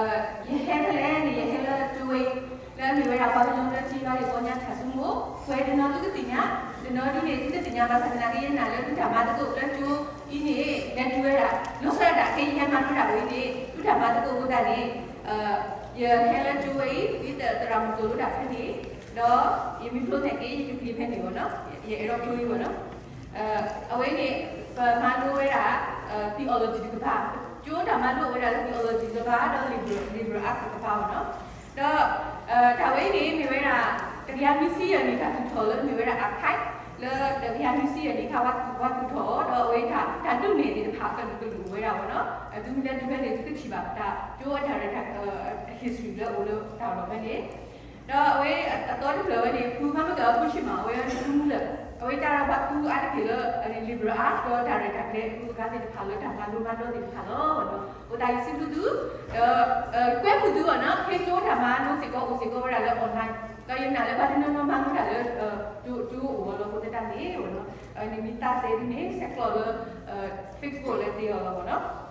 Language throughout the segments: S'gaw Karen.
ယဟဲဖဲလဲၣ်န့ၣ် ယဟဲလၢကၠိဝဲအံၤ လၢအမ့ၢ်ဝဲဒၣ်ပှၤကညီလၢထံလီၤန့ၣ် ပီညါထးဆူမိၢ် ပှဲၤတနီၤသုကသ့ၣ်ညါ, တနီၤဒုန့ၣ် သုတသ့ၣ်ညါဘၣ်ဆၣ်သနာ်က့ ယနာ်လၢသုတၢ်မၤသကိးလၢကၠိအံၤန့ၣ် လဲၤတုၤဝဲဒၣ် လီၤဆီဒၣ်တၢ်ခဲအံၤဟဲမၤလိတၢ်ဝဲအံၤန့ၣ် သုတၢ်မၤသကိးအဃိသတးန့ၣ် ယဟဲလၢကၠိဝဲအံၤ ဒ်သိးသရၣ်မုၣ်သိၣ်လိတၢ်ဖဲန့ၣ် ဒီးယမ့ၢ်ဖျိန့ၣ်က့ ယကပျံၤဖဲန့ၣ်ဘၣ်နီၤ, ယအဲၣ်ဒိးဖျိအံၤဘၣ်နီၤ. အဝဲန့ၣ် ပမၤလိဝဲဒၣ် theology တကပၤ, ကၠိတၢ်မၤလိဝဲဒၣ်လၢ theology တကပၤဒီး liberal, liberal arts တကပၤဘၣ်နီၤ. ဒီးတၢ်ဝဲအံၤန့ၣ် မ့ၢ်ဝဲဒၣ် တကယၤနွံဆံယဲၢ်နံၣ် တၢ်သူၣ်ထီၣ်လၢမ့ၢ်ဝဲဒၣ် archive လၢတကယၤနွံဆံယဲၢ်နံၣ်ခါ ပှၤသူၣ်ထီၣ်အီၤ ဒီးအဝဲတၢ် တၢ်ဒုးနဲၣ်သ့ၣ်တဖၣ် ကလုာ်ကလုာ်အိၣ်ဝဲဒၣ်ဘၣ်နီၤ. သုမ့ၢ်လဲၤတုၤဖဲန့ၣ် သုကထံၣ်ဘၣ်တၢ်ကၠိအတၢ်ရဲၣ်တၢ်ကျဲၤ history လၢအိၣ်လၢတၢ်လီၢ်ဖဲန့ၣ် ဒီးအဝဲအသီတဖျၢၣ်ဝဲန့ၣ် ဖုမၤမ့ၢ်ကဖုဆံးမး အဝဲန့ၣ်ဖုမူလၢာ်, အဝဲတၢ်ဒီးပှၤသူအါတက့ၢ်လၢ liberal arts ဒီးတၢ်ရဲၣ်တၢ်ကျဲၤအကျိၤအကျဲသ့ၣ်တဖၣ်လၢတၢ်မၤလိမၤဒိးသ့ၣ်တဖၣ်လီၤ. အဃိသတးယစံးဘျုးသု, ဒီးကွဲမုာ်သုဘၣ်နီၤ, ခဲကၠိတၢ်မၤလိစ့ၢ်ကီးအိၣ်စ့ၢ်ကီးဝဲဒၣ်လၢ online, ဒီးယနာ်လၢပှၤတနီၤနီၤမၤလိတၢ်လၢ ကၠိအိၣ်အလီၢ်အဃိသတးန့ၣ် နမ့ၢ်သးစဲဒ်န့ၣ် ဆဲးကျိးလၢ Facebook လၢသ့အီၤလီၤဘၣ်နီၤ.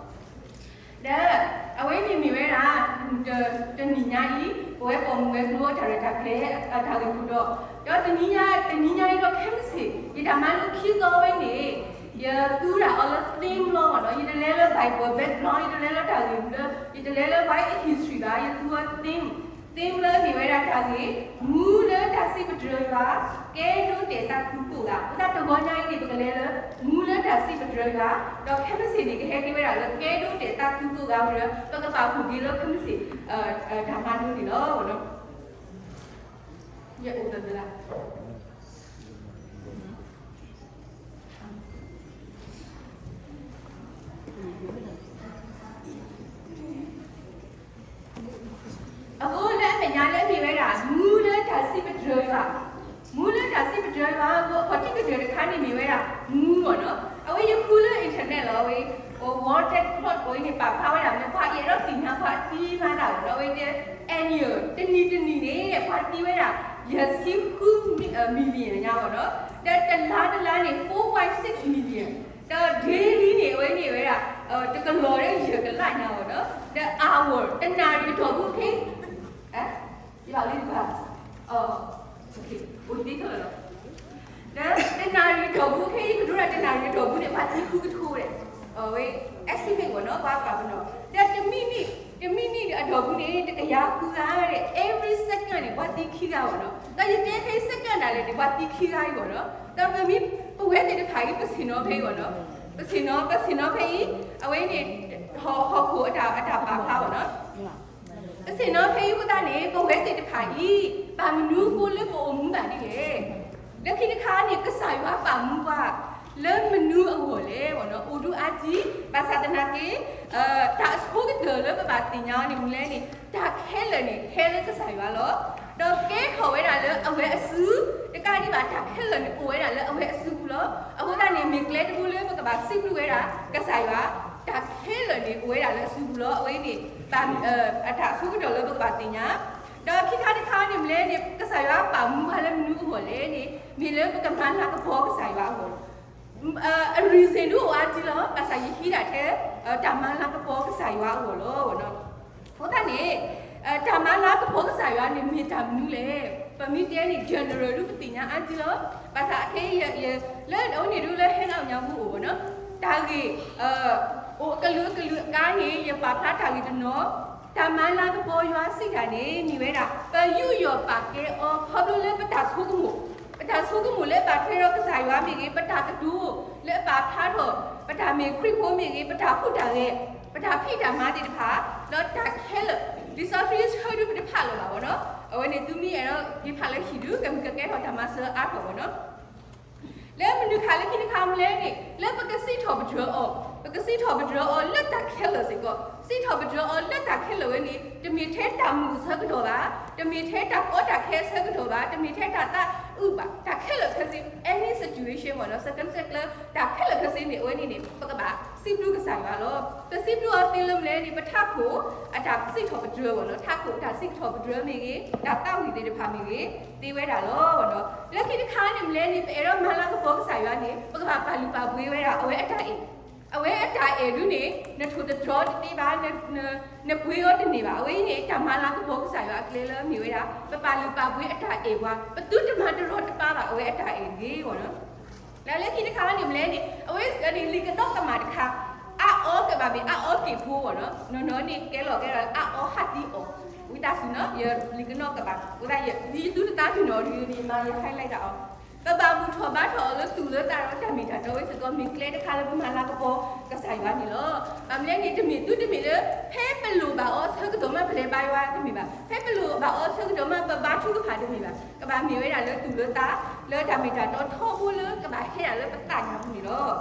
ဒီးအဝဲန့ၣ်မ့ၢ်ဝဲဒၣ် တနံၤညါအံၤ ပဝဲပိာ်မုၣ်ဝဲၤကျိၤအတၢ်ရဲၣ်တၢ်ကျဲၤ အတၢ်ဂ့ၢ်ခိၣ်တီ, ဒီးတနံၤညါ တနံၤညါအံၤဒီးခဲမုၢ်ဆ့ၣ် ယတၢ်မၤလိခံသီဝဲန့ၣ် ယသူတၢ်အီၤလၢ theme လီၤဘၣ်နီၤ, ယတလဲလၢ Bible background, ယတလဲလၢတၢ်ဂ့ၢ်မူလၢ ယတလဲလၢ Bible history ဘၣ်, ယသူအီၤ theme, theme လၢမ့ၢ်ဝဲဒၣ်တၢ်ဂ့ၢ် မူလၢတၢ်စံးပတြၢၤယွၤ ကဲဒိးတဲာ်သးခုကိးဂၤ, အဃိသတးတဂီၤညါအံၤန့ၣ် ပကလဲၤလၢမူလၢတၢ်စံးပတြၢၤယွၤ, ဒီးခဲမုၢ်ဆ့ၣ်န့ၣ် ကဟဲက့ၤဝဲဒၣ်လၢကဲဒိးတဲာ်သးခုကိးဂၤဝံၤဒီး ပကပာ်ဖှိၣ်က့ၤလၢခဲမုၢ်ဆ့ၣ် တၢ်မၤလိန့ၣ်လီၤ. ယအိၣ်သဘျ့ အဃိလၢအမဲာ်ညါလၢမ့ၢ်ဝဲဒၣ် မူလၢတၢ်စံးပတြၢၤယွၤ, မူလၢတၢ်စံးပတြၢၤယွၤအဃိ အခီၣ်ထံးကတၢၢ်တခါန့ၣ်မ့ၢ်ဝဲဒၣ် မူမ့ၢ်နီၤ. အဝဲယဃုလၢ internet လီၤ, အဝဲ World Dead Clock အဝဲန့ၣ် ပာ်ဖျါဝဲဒၣ်မ့ၢ်ပှၤအဲၣ်ဒိးသ့ၣ်ညါပှၤသံမၤတၢ်လီၤ. အဝဲတဲ annual တနံၤတနံၤန့ၣ် ပှၤသံဝဲဒၣ် ယဲၢ်ဆံဃု million ညါဘၣ်နီၤ, ဒီးတလါတလါန့ၣ် four point six million, ဒီး daily န့ၣ် အဝဲန့ၣ်ဝဲဒၣ် တကလီၤဒီးယဲၢ်ကလးညါဘၣ်နီၤ, ဒီး hour တနၣ်ရံၣ်အတီၢ်ပူၤ ခဲ ယဘၣ်လံတဘၣ်, အိၣ်သ့ထီၣ်လီၤ, ဒီးတနၣ်ရံၣ်အတီၢ်ပူၤ ခဲအံၤ ကဒိးဒၣ်တနၣ်ရံၣ်အတီၢ်ပူၤန့ၣ် ပှၤသံဃုကထိဒီး အဝဲ estimate ဘၣ်နီၤ, ပှၤပာ်ပနီၣ်, ဒီးတမံးနံး တမံးနံးအတီၢ်ပူၤန့ၣ် တကယၤဃုဂၤဒီး every second န့ၣ် ပှၤသံခံဂၤဘၣ်နီၤ, ဒီးယတဲဖဲ second ဒၣ်လဲာ်န့ၣ် ပှၤသံခံဂၤအံၤဘၣ်နီၤ, ဒီးပမ့ၢ်ပဝဲသ့ၣ်တဖၣ်အံၤ ပဆ့ၣ်နီၤဖဲအံၤဘၣ်နီၤ, ပဆ့ၣ်နီၤ ပဆ့ၣ်နီၤဖဲအံၤ, အဝဲန့ၣ် ဟီၣ်ခိၣ်အတၢ် အတၢ်ပာ်ဖျါဘၣ်နီၤ. ပဆ့ၣ်နီၤဖဲအံၤအဃိသတးန့ၣ် ပဝဲသ့ၣ်တဖၣ်အံၤ ဘၣ်မနုၤအဃိလၢပအိၣ်မူဘၣ်ဒ်လဲၣ်. လၢခံတခါန့ၣ် ကစၢ်ယွၤပာ်မူပှၤ လၢမနုၤအဂီၢ်လဲၣ်, အိၣ်ဒူအါကံ, ဘၣ်ဆၣ်သနာ်က့ တၢ်အဆိကတၢၢ်လၢပဘၣ်သ့ၣ်ညါန့ၣ်မနုၤလဲၣ်န့ၣ် တၢ်ခဲလၢာ်န့ၣ် ဟဲလၢကစၢ်ယွၤလီၤ. ဒီးကဲထီၣ်ဝဲဒၣ်လၢအဝဲအစု, တကးဒံးဘၣ် တၢ်ခဲလၢာ်န့ၣ် အိၣ်ဝဲဒၣ်လၢအဝဲအစုပူၤလီၤ. အဃိသတးန့ၣ် မ့ၢ်ကျဲတဘိလၢပကဘၣ်စံးဘျုးဝဲဒၣ် ကစၢ်ယွၤ, တၢ်ခဲလၢာ်န့ၣ် အိၣ်ဝဲဒၣ်လၢအစုပူၤလီၤ. အဝဲန့ၣ် အတၢ်အဆိကတၢၢ်လၢပကဘၣ်သ့ၣ်ညါ, ဒီးခံခါတခါန့ၣ်မနုၤလဲၣ်န့ၣ် ကစၢ်ယွၤပာ်မူပှၤလၢမနုၤအဂီၢ်လဲၣ်န့ၣ် မ့ၢ်လၢပကမၤလၤကပီၤကစၢ်ယွၤအဂီၢ်လီၤ. အ reason ဒုအိၣ်အါကံလီၤ, ဘၣ်ဆၣ်ယဟံးဒၣ်ထဲ တၢ်မၤလၤကပီၤကစၢ်ယွၤအဂီၢ်လီၤ. အဃိသတးန့ၣ် တၢ်မၤလၤကပီၤကစၢ်ယွၤန့ၣ် မ့ၢ်တၢ်မနုၤလဲၣ်. ပမ့ၢ်တဲန့ၣ် general ဒုပသ့ၣ်ညါအါကံလီၤ. ဘၣ်ဆၣ်အခဲအံၤ လၢအဝဲန့ၣ်ဒုလၢဟဲလၢအညါပူၤအိၣ်ဘၣ်နီၤ, တၢ်ဂ့ၢ် အိၣ်ကလုာ်ကလုာ်အကျါန့ၣ် ယပာ်ဖျါတၢ်ဂ့ၢ်တနီၤ, တၢ်မၤလၤကပီၤယွၤစံးတၢ်န့ၣ် မ့ၢ်ဝဲဒၣ် ပယူးယီၣ်ပာ်ကဲအီၤ ခီဖျိလၢပတၢ်ဆိကမိၣ်, ပတၢ်ဆိကမိၣ်လၢအဘၣ်ထွဲဒီးကစၢ်ယွၤမ့ၢ်ဂ့ၤ, ပတၢ်ကတိၤလၢအပာ်ဖျါထီၣ် ပတၢ်မ့ၢ်ခရံာ်ဖိမ့ၢ်ဂ့ၤ, ပတၢ်ဟူးတၢ်ဂဲၤ, ပတၢ်ဖံးတၢ်မၤသ့ၣ်တဖၣ်, ဒီးတၢ်ခဲလၢာ်, လံာ်စီဆှံဆၢဒုပတဖးလၢၤဘၣ်ဘၣ်နီၤ, အဝဲန့ၣ်သုမ့ၢ်အဲၣ်ဒိးက့ၤဖးလၢဟံၣ်ဒု ကမ့ၢ်ကကဲထီၣ်တၢ်မၤစၢၤအါထီၣ်ဘၣ်နီၤ. လၢမနုၤခါလၢခံတခါမလဲၣ်န့ၣ် လၢပကစံးထီၣ်ပတြၢၤအီၤ, ပကစံးထီၣ်ပတြၢၤအီၤလၢတၢ်ခဲလၢာ်စ့ၢ်ကီး, စံးထီၣ်ပတြၢၤအီၤလၢတၢ်ခဲလၢာ်ဝဲန့ၣ် တမ့ၢ်ထဲတၢ်မုာ်အဆၢကတီၢ်ဘၣ်, တမ့ၢ်ထဲတၢ်ကီတၢ်ခဲအဆၢကတီၢ်ဘၣ်, တမ့ၢ်ထဲတၢ်သးအုးဘၣ်, တၢ်ခဲလၢာ်ခဲဆ့ any situation မ့ၢ်နီၤ circumstance တၢ်ခဲလၢာ်ခဲဆ့န့ၣ် အဝဲန့ၣ်န့ၣ် ပကဘၣ်စံးဘျုးကစၢ်ယွၤလီၤ. ပစံးဘျုးအီၤသ့လၢမလဲၣ်န့ၣ် ပထးခိၣ်အတၢ်စံးထီၣ်ပတြၢၤမ့ၢ်နီၤ, ထးခိၣ်အတၢ်စံးထီၣ်ပတြၢၤမ့ၢ်ဂ့ၤ, တၢ်သးဝံၣ်သ့ၣ်တဖၣ်မ့ၢ်ဂ့ၤ, သ့ဝဲဒၣ်လီၤ. လၢခံတခါန့ၣ်မလဲၣ်န့ၣ် ပအဲၣ်ဒိးမၤလၤကပီၤကစၢ်ယွၤန့ၣ် ပကဘၣ်ပာ်လုၢ်ပာ်ပှ့ၤဝဲဒၣ်အဝဲအတၢ်အဲၣ် အဝဲအတၢ်အဲၣ်ဒုးန့ၣ် နထိၣ်သတြီၤတသ့ဘၣ်, နပှ့ၤအီၤတန့ၢ်ဘၣ်. အဝဲအံၤန့ၣ် တၢ်မၤလၤကပီၤကစၢ်ယွၤအကျဲလၢမ့ၢ်ဝဲဒၣ် ပပာ်လုၢ်ပာ်ပှ့ၤအတၢ်အဲၣ်ပှၤ, ပသုတမၤတရီတပါဘၣ် အဝဲအတၢ်အဲၣ်တဂ့ၤအဂီၢ်လီၤ. လၢခံတခါန့ၣ်မ့ၢ်လဲၣ်န့ၣ် အဝဲန့ၣ်လံာ်ကသီၣ်ကမၣ်တခါ, အါအီကဘၣ်မ့ၢ်အါအီက့ၤဖိအဂီၢ်လီၤ. နီၢ်နီၢ်န့ၣ် ကဲလီၤကဲလီၤ အါအီဟးသံအီၤ, ဝံသးစူၤနီၤ ယလံာ်ကသီၣ်ကမၣ် အဃိသတး ယသုတသးပ့ၤနီၣ်ဒ်န့ၣ် မၤယ highlight ဒၣ်အီၤ ပဘၣ်ဘူၣ်ထီၣ်ဘါထီၣ်အီၤလၢသူၣ်လၢသးဒီးတၢ်မ့ၢ်တၢ်တီဝဲစ့ၢ်ကီး မ့ၢ်ကျဲတခါလၢပမၤလၤကပီၤကစၢ်ယွၤန့ၣ်လီၤ. ဘၣ်မနုၤလဲၣ်န့ၣ် တမ့ၢ်သုတမ့ၢ်လၢ ဖဲပလိၣ်ဘၣ်အီၤဆၢကတီၢ်မး ပလဲၤဘါယွၤတမ့ၢ်ဘၣ်, ဖဲပလိၣ်ဘၣ်အီၤဆၢကတီၢ်မး ပဘါထုကဖၣ်တမ့ၢ်ဘၣ်, ကဘၣ်မ့ၢ်ဝဲဒၣ်လၢသူၣ်လၢသး လၢတၢ်မ့ၢ်တၢ်တီထီဘိလၢကဘၣ်ဟဲဒၣ်လၢပသးညါပူၤန့ၣ်လီၤ.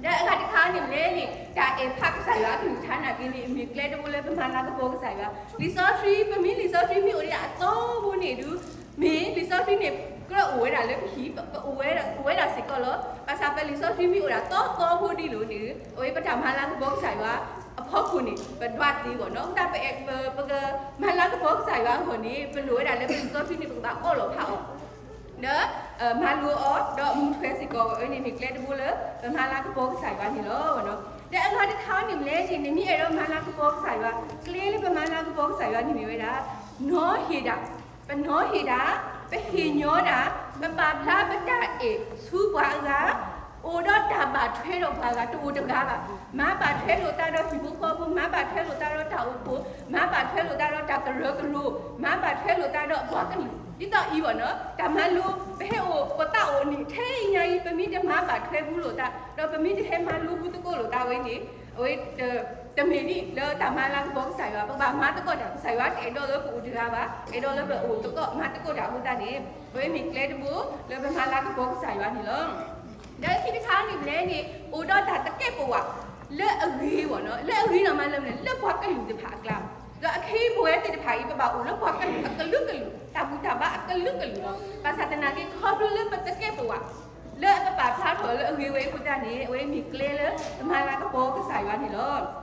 ဒီးအဂၤတခါန့ၣ်မ့ၢ်လဲၣ်န့ၣ် တၢ်အဲၣ်ဖးကစၢ်ယွၤအကလုၢ်ကထါနာ်က့န့ၣ် မ့ၢ်ကျဲတဘိလၢပမၤလၤကပီၤကစၢ်ယွၤ, လံာ်စီဆှံ ပမ့ၢ်လံာ်စီဆှံမ့ၢ်အိၣ်ဒၣ်အသီဘိန့ၣ်ဒုး မ့ၢ်လံာ်စီဆှံန့ၣ် ကြၢးအိၣ်ဝဲဒၣ်လၢပဟံၣ် ပအိၣ်ဝဲဒၣ်စ့ၢ်ကီးလီၤ. ဘၣ်ဆၣ်ပလံာ်စီဆှံမ့ၢ်အိၣ်ဒၣ်သီသီဘိဒ်လဲၣ်န့ၣ် အဝဲပတၢ်မၤလၤကပီၤကစၢ်ယွၤအဖီခိၣ်န့ၣ် ပဒွးသ့အဂီၢ်နီၤ အဃိသတး ပကမၤလၤကပီၤကစၢ်ယွၤအဂီၢ်န့ၣ် ပလိၣ်ဝဲဒၣ်လၢပလံာ်စီဆှံန့ၣ် ပကဘၣ်အီၣ်လီၤဖးအီၤ ဒီး မၤလိအီၤ ဒီးမူထွဲစ့ၢ်ကီးဝဲန့ၣ် မ့ၢ်ကျဲတဘိလၢပမၤလၤကပီၤကစၢ်ယွၤန့ၣ်လီၤ. ဒီးအဂၤတခါန့ၣ်မ့ၢ်လဲၣ်န့ၣ် နမ့ၢ်အဲၣ်ဒိးမၤလၤကပီၤကစၢ်ယွၤ ကျဲလၢပမၤလၤကပီၤကစၢ်ယွၤန့ၣ်မ့ၢ်ဝဲဒၣ် နီၤဟ့ၣ်ဒၣ်, ပနီၤဟ့ၣ်ဒၣ်, ပဟ့ၣ်ညီဒၣ်, ပပာ်ဖျါပတၢ်အဲၣ်ဆူပှၤအဂၤ, အိၣ်ဒီးတၢ်ဘၣ်ထွဲဒီးပှၤဂၤတအိၣ်တဂၤဘၣ်. မၤဘၣ်ထွဲလိာ်သးဒီးဟံၣ်ဖိဃီဖိ, မၤဘၣ်ထွဲလိာ်သးဒီးတၢ်အိၣ်ဖှိၣ်, မၤဘၣ်ထွဲလိာ်သးဒီးတၢ်ကရၢကရိ, မၤဘၣ်ထွဲလိာ်သးဒီးအပှၤကလုာ် ဒ်သိးအံၤဘၣ်နီၤ တၢ်မၤလိ ပဟဲအိၣ်ပသးအိၣ်န့ၣ် ထဲအံၤညါအံၤ ပမ့ၢ်တမၤဘၣ်ထွဲဘူးလိာ်သး ဒီးပမ့ၢ်တဟဲမၤလိဘူးသကိးလိာ်သးဝဲန့ၣ် အဝဲ တမ့ၢ်ဒ်လၢတၢ်မၤလၤကပီၤကစၢ်ယွၤ ပကဘၣ်မၤသကိးတၢ် ကစၢ်ယွၤတအဲၣ်ဒိးလၢပအိၣ်တဂၤဘၣ်, အဲၣ်ဒိးလၢပအိၣ်သကိးမၤသကိးတၢ်အဃိသတးန့ၣ် အဝဲမ့ၢ်ကျဲတဘိလၢပမၤလၤကပီၤကစၢ်ယွၤန့ၣ်လီၤ. ဒီးခံတခါန့ၣ်မ့ၢ်လဲၣ်န့ၣ် အိၣ်ဒီးတၢ်သကဲးပဝး လၢအဂ့ၤဘၣ်နီၤ လၢအဂ့ၤနီၢ်မးလၢမနုၤ လၢပှၤကလုာ်သ့ၣ်တဖၣ်အကျါ ဒီးအခ့အပဝဲသ့ၣ်တဖၣ်အံၤ ပဘၣ်အိၣ်လၢပှၤကလုာ်အကလုာ်ကလုာ် တၢ်ဘူၣ်တၢ်ဘါအကလုာ်ကလုာ်လီၤ. ဘၣ်ဆၣ်သနာ်က့ ခီဖျိလၢပသကဲးပဝး လၢအကပာ်ဖျါထီၣ်လၢအဂ့ၤဝဲအဃိသတးန့ၣ် အဝဲမ့ၢ်ကျဲလၢပမၤလၤကပီၤကစၢ်ယွၤန့ၣ်လီၤ.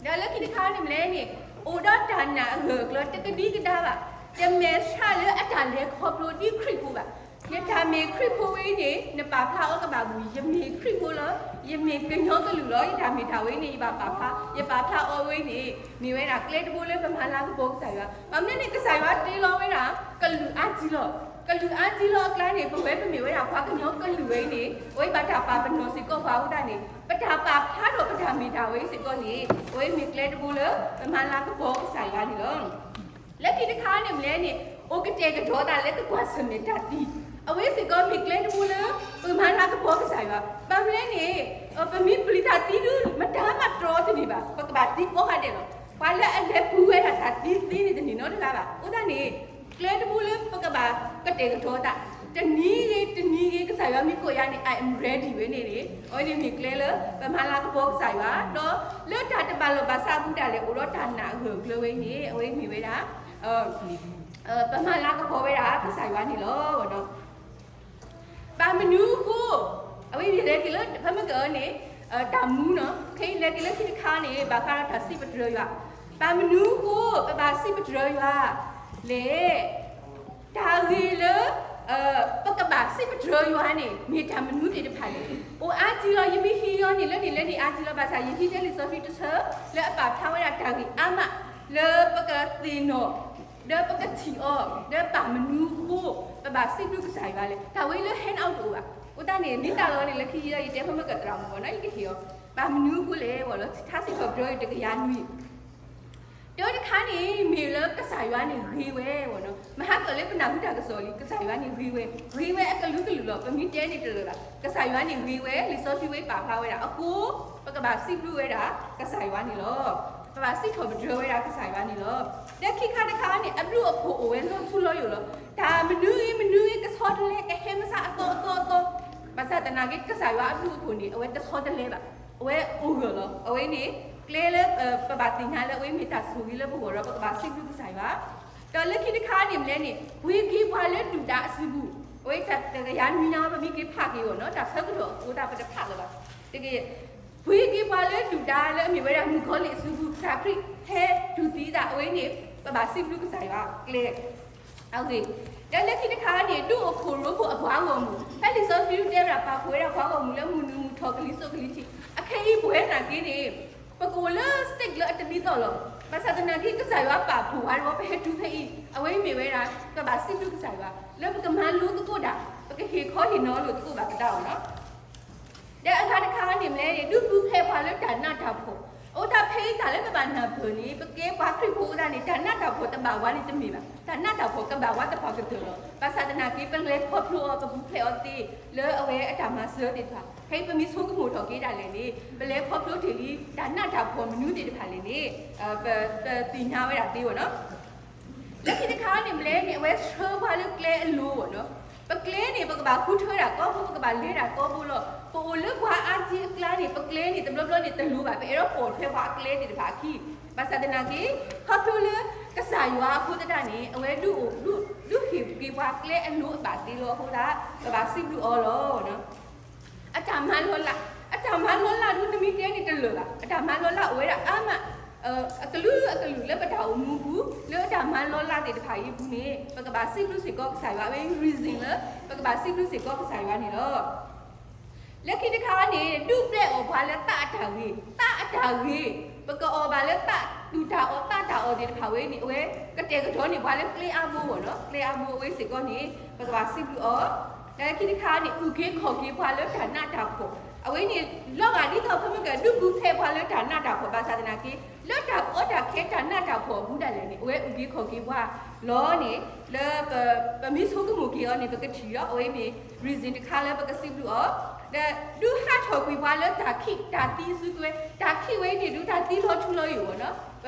ဒီးလၢခံတခါန့ၣ်မ့ၢ်လဲၣ်န့ၣ် အိၣ်ဒီးတၢ်နာ်အဂၢၢ်အကျၢၤ တကဒံကဒါဘၣ်, တမဲာ်ဆှးလၢအတၢ်လဲၤခီဖျိဒ်ခရံာ်ဖိဘၣ်. ယတၢ်မ့ၢ်ခရံာ်ဖိဝဲအံၤန့ၣ် နပာ်ဖျါအီၤကဘၣ်မုာ် ယမ့ၢ်ခရံာ်ဖိလီၤ, ယမ့ၢ်ကညီကလုာ်လီၤ, ယတၢ်မ့ၢ်တၢ်ဝဲအံၤန့ၣ် ယဘၣ်ပာ်ဖျါ, ယပာ်ဖျါအီၤဝဲအံၤန့ၣ် မ့ၢ်ဝဲဒၣ်ကျဲတဘိလၢပမၤလၤကပီၤကစၢ်ယွၤ. ဘၣ်မနုၤန့ၣ် ကစၢ်ယွၤတ့လီၤဝဲဒၣ် ကလုာ်အါတံၢ်လီၤ. ကလုာ်အါတံၢ်လီၤအကျါန့ၣ် ပဝဲပမ့ၢ်ဝဲဒၣ်ပှၤကညီကလုာ်ဝဲအံၤန့ၣ် အဝဲဘၣ်တၢ်ပာ်ပနီၣ်စ့ၢ်ကီးပှၤအဃိသတးန့ၣ် ပတၢ်ပာ်ဖျါထီၣ်ပတၢ်မ့ၢ်တၢ်ဝဲအံၤစ့ၢ်ကီးန့ၣ် အဝဲမ့ၢ်ကျဲတဘိလၢပမၤလၤကပီၤကစၢ်ယွၤန့ၣ်လီၤ. လၢခံတခါန့ၣ်မ့ၢ်လဲၣ်န့ၣ် အိၣ်ကတဲာ်ကတီၤသးလၢကကွၢ်ဆၢၣ်မဲာ်တၢ်သံ, အဝဲစ့ၢ်ကီးမ့ၢ်ကျဲတဘိလၢပမၤလၤကပီၤကစၢ်ယွၤ. ဘၣ်မနုၤလဲၣ်န့ၣ် ပမ့ၢ်ပျံၤတၢ်သံဒုး မတၤမးတြီတန့ၢ်ဘၣ်, ပကဘၣ်သံကိးဂၤဒဲးလီၤ. ပှၤလၢအလဲၤပူၤဝဲဒၣ်တၢ်သံသ့န့ၣ်တန့ၢ်နီတဂၤဘၣ်. အဃိသတးန့ၣ် ကျဲတဘိလၢပကဘၣ်ကတဲာ်ကတီၤသး တနံၤဂ့ၤတနံၤဂ့ၤ ကစၢ်ယွၤမ့ၢ်ကိးယၤန့ၣ် I am ready ဝဲန့ၣ်န့ၣ် အဝဲန့ၣ်မ့ၢ်ကျဲလၢပမၤလၤကပီၤကစၢ်ယွၤ ဒီးလၢတၢ်တဘၣ်လိာ်ဘၣ်စးအပူၤဒၣ်လဲာ် အိၣ်ဒီးတၢ်နာ်အဂၢၢ်အကျၢၤဝဲအံၤန့ၣ် အဝဲမ့ၢ်ဝဲဒၣ် ပမၤလၤကပီၤဝဲဒၣ်ကစၢ်ယွၤန့ၣ်လီၤ. ဘၣ်မနုၤအဃိ အဝဲလဲၤက့ၤလၢ ဖဲမ့ၢ်ကန့ၣ် တၢ်မူနီၤ ခဲအံၤလဲၤက့ၤလၢခံတခါန့ၣ် ဘၣ်ဃးဒီးတၢ်စံးပတြၢၤယွၤ. ဘၣ်မနုၤအဃိ ပဘၣ်စံးပတြၢၤယွၤလဲၣ်. တၢ်ဂ့ၢ်လၢ ပကဘၣ်စံးပတြၢၤယွၤန့ၣ် မ့ၢ်တၢ်မနုၤသ့ၣ်တဖၣ်လဲၣ်. အိၣ်အါတံၢ်လီၤ ယမ့ၢ်ဟံးယီၤန့ၣ် လၢန့ၣ်လၢန့ၣ်အါတံၢ်လီၤ ဘၣ်ဆၣ် ယဟံးထဲလံာ်စီဆှံတဆၢ လၢအပာ်ဖျါဝဲဒၣ်တၢ်ဂ့ၢ်အါမး လၢပကသ့ၣ်နီၣ် ဒီးပကထံၣ်အီၤ ဒီးဘၣ်မနုၤအဃိ ပဘၣ်စံးဘျုးကစၢ်ယွၤလဲၣ်. တၢ်ဝဲလၢ hand out တအိၣ်ဘၣ်. အဃိသတးန့ၣ် မ့ၢ်တၢ်လီၤန့ၣ် လၢခံယီၤ ယတဲဖဲမ့ၢ်ကသရၣ်မုၣ်ဘၣ်နီၤ ယကဟ့ၣ်အီၤ ဘၣ်မနုၤအဃိလဲၣ် ဝဲလီၤ ထါစံးထီၣ်ပတြၢၤတကယၤနွံ တၢတခါန့ၣ် မ့ၢ်လၢကစၢ်ယွၤန့ၣ်ဂ့ၤဝဲဝဲနီၤ. မဟါကၢၣ်လၢပနၢ်ဟူတၢ်ကစီၣ်လံ ကစၢ်ယွၤန့ၣ်ဂ့ၤဝဲ, ဂ့ၤဝဲအကလုာ်ကလုာ်လီၤ. ပမ့ၢ်တဲန့ၣ်တလၢာ်ဘၣ်. ကစၢ်ယွၤန့ၣ်ဂ့ၤဝဲ လံာ်စီဆှံဝဲပာ်ဖျါဝဲဒၣ်အဃိ ပကဘၣ်စံးဘျုးဝဲဒၣ်ကစၢ်ယွၤန့ၣ်လီၤ. ပဘၣ်စံးထီၣ်ပတြၢၤဝဲဒၣ်ကစၢ်ယွၤန့ၣ်လီၤ. ဒီးခံခါတခါန့ၣ် အဘျုးအဖှိၣ်အိၣ်ဝဲလီၤထူလီၤယိာ်လီၤ. တၢ်မနုၤဂ့ၤမနုၤဂ့ၤ ကဆီတလဲ ကဟဲမစါအသီအသီအသီ ဘၣ်ဆၣ်သနာ်က့ ကစၢ်ယွၤအဘျုးအဖှိၣ်န့ၣ် အဝဲတဆီတလဲဘၣ်. အဝဲအိၣ်ဂၢၢ်လီၤ. အဝဲန့ၣ် ကျဲလၢ ပဘၣ်သ့ၣ်ညါလၢအဝဲမ့ၢ်တၢ်ဆိၣ်ဂ့ၤလၢပဂီၢ်ဒီး ပကဘၣ်စံးဘျုးကစၢ်ယွၤ ဒီးလၢခံတခါန့ၣ်မ့ၢ်လဲၣ်န့ၣ် ပှ့ၤက့ၤပှၤလၢဒုၣ်ဒါအစုပူၤ, အဝဲတကယၤနွံညါ ပမ့ၢ်က့ၤဖးက့ၤအီၤနီၤ တၢ်ဆၢကတီၢ်အဃိသတး ပတဖးလၢၤဘၣ်. တက့ၢ် ပှ့ၤက့ၤပှၤလၢဒုၣ်ဒါလၢအမ့ၢ်ဝဲဒၣ်မုၣ်ကီၤလံၢ်အစုပူၤ ကစၢ်ခရံာ်ဟဲတူၢ်သံသး အဝဲန့ၣ် ပဘၣ်စံးဘျုးကစၢ်ယွၤကျဲ အဂ့ၢ် ဒီးလၢခံတခါန့ၣ် ဒူၣ်အခိၣ်ရိဖှိၣ်အပှၤဂီၢ်မုၢ် ဖဲလံာ်စီဆှံတဲဝဲဒၣ် ပာ်ဖှိၣ်ဝဲဒၣ်ပှၤဂီၢ်မုၢ်လၢမုၢ်နုာ်မုၢ်ထီၣ်ကလံၤစိးကလံၤထံး ခဲအံၤပဝဲနာ်က့န့ၣ် ပကအိၣ်လၢ stage လၢအတဒ်သိးလီၤ. ဘၣ်ဆၣ်သနာ်က့ ကစၢ်ယွၤပာ်ဖှိၣ်ဝဲဒီး ပဟဲတုၤဖဲအံၤ အဝဲအံၤမ့ၢ်ဝဲဒၣ် ပဘၣ်စံးဘျုးကစၢ်ယွၤ လၢပကမၤလိသကိးတၢ်, ပကဟ့ၣ်ခီဟ့ၣ်နီၤလိာ်သကိးဘၣ်ပသးအီၤလီၤ. ဒီးအဂၤတခါန့ၣ်မ့ၢ်လဲၣ်န့ၣ် ဒုးပူၤဖျဲးပှၤလၢတၢ်နးတၢ်ဖှီၣ်, အဃိသတးဖဲအံၤတၢ်လၢပဘၣ်နၢ်ပၢၢ်န့ၣ် ပကဲပှၤခရံာ်ဖိအဃိသတးန့ၣ် တၢ်နးတၢ်ဖှီၣ်တဘၣ်ဝဲန့ၣ်တမ့ၢ်ဘၣ်. တၢ်နးတၢ်ဖှီၣ်ကဘၣ်ဝဲသပှၢ်ကတၢၢ်လီၤ. ဘၣ်ဆၣ်သနာ်က့ ပလဲၤခီဖျိအီၤ ပပူၤဖျဲးအီၤသ့ လၢအဝဲအတၢ်မၤစၢၤသ့ၣ်တဖၣ် ဖဲအံၤပမ့ၢ်ဆိကမိၣ်ထီၣ်က့ၤဒၣ်လဲာ်န့ၣ် ပလဲၤခီဖျိတ့ၢ်လံ တၢ်နးတၢ်ဖှီၣ်မနုၤသ့ၣ်တဖၣ်လဲၣ်န့ၣ် ပသ့ၣ်ညါဝဲဒၣ်သ့ဝဲလီၤ. လၢခံတခါန့ၣ်မ့ၢ်လဲၣ်န့ၣ် အဝဲဆှၢပှၤလၢကျဲအလိၤအီၤလီၤ. ပကျဲန့ၣ် ပကဘၣ်ဃုထၢဒၣ်ကီဖိ ပကဘၣ်လဲၤဒၣ်ကီဖိလီၤ. ပအိၣ်လၢပှၤအါကံအကျါန့ၣ် ပကျဲန့ၣ် တဘျီဘျီန့ၣ်တလိၤဘၣ် ပအဲၣ်ဒိးပိာ်ထွဲပှၤအကျဲသ့ၣ်တဖၣ်အခံ. ဘၣ်ဆၣ်သနာ်က့ ခီဖျိလၢ ကစၢ်ယွၤအဃိသတးန့ၣ် အဝဲဒုးအိၣ်ဒုး ဒုးဟ့ၣ်က့ၤပှၤကျဲအလိၤအဘၣ်သ့လီၤ. အဃိသတး ပဘၣ်စံးဘျုးအီၤလီၤ. အတၢ်မၤလီၤလး, အတၢ်မၤလီၤလးဒုး နမ့ၢ်တဲန့ၣ်တလၢာ်ဘၣ်. အတၢ်မၤလီၤလးအိၣ်ဝဲဒၣ်အါမး အကလုာ်အကလုာ်လၢပတၢ်အိၣ်မူပူၤ လၢအတၢ်မၤလီၤလးသ့ၣ်တဖၣ်အံၤအပူၤန့ၣ် ပကဘၣ်စံးဘျုးစ့ၢ်ကီးကစၢ်ယွၤ အဝဲ reason လၢ ပကဘၣ်စံးဘျုးစ့ၢ်ကီးကစၢ်ယွၤန့ၣ်လီၤ. လၢခံတခါန့ၣ် ဒုးပျဲအီၣ်ပှၤလၢသးအတၢ်ဂ့ၤ, သးအတၢ်ဂ့ၤ, ပကအီၣ်ဘၣ်လၢသးသူၣ်တၢ်အီၣ် သးတၢ်အီၣ်သ့ၣ်တဖၣ်ဝဲန့ၣ် အဝဲကတဲာ်ကတီၤန့ၢ်ပှၤလၢကျဲအါဘိအီၤလီၤ. ကျဲအါဘိအဝဲစ့ၢ်ကီးန့ၣ် ပကဘၣ်စံးဘျုးအီၤ. လၢခံတခါန့ၣ် အုၣ်က့ၤခီၣ်က့ၤပှၤလၢတၢ်နးတၢ်ဖှီၣ်, အဝဲန့ၣ် လီၤဂာ်ဒ်သိးပမ့ၢ်ကဒုးပူၤဖျဲးပှၤလၢတၢ်နးတၢ်ဖှီၣ် ဘၣ်ဆၣ်သနာ်က့ လၢတၢ်ကီတၢ်ခဲတၢ်နးတၢ်ဖှီၣ်အပူၤဒၣ်လဲာ်န့ၣ် အဝဲအုၣ်က့ၤခီၣ်က့ၤပှၤလီၤန့ၣ် လၢပ ပမ့ၢ်ဆိကမိၣ်က့ၤအီၤန့ၣ် ပကထံၣ်ဒီး အဝဲမ့ၢ် reason တခါလၢပကစံးဘျုးအီၤ. ဒီးဒုးဟးထီၣ်ကွံာ်ပှၤလၢတၢ်ခံး တၢ်သံအစုကဝဲၤ, တၢ်ခံးဝဲအံၤန့ၣ် ဒုးတၢ်သံလီၤထူလီၤယိာ်အီၤလီၤ.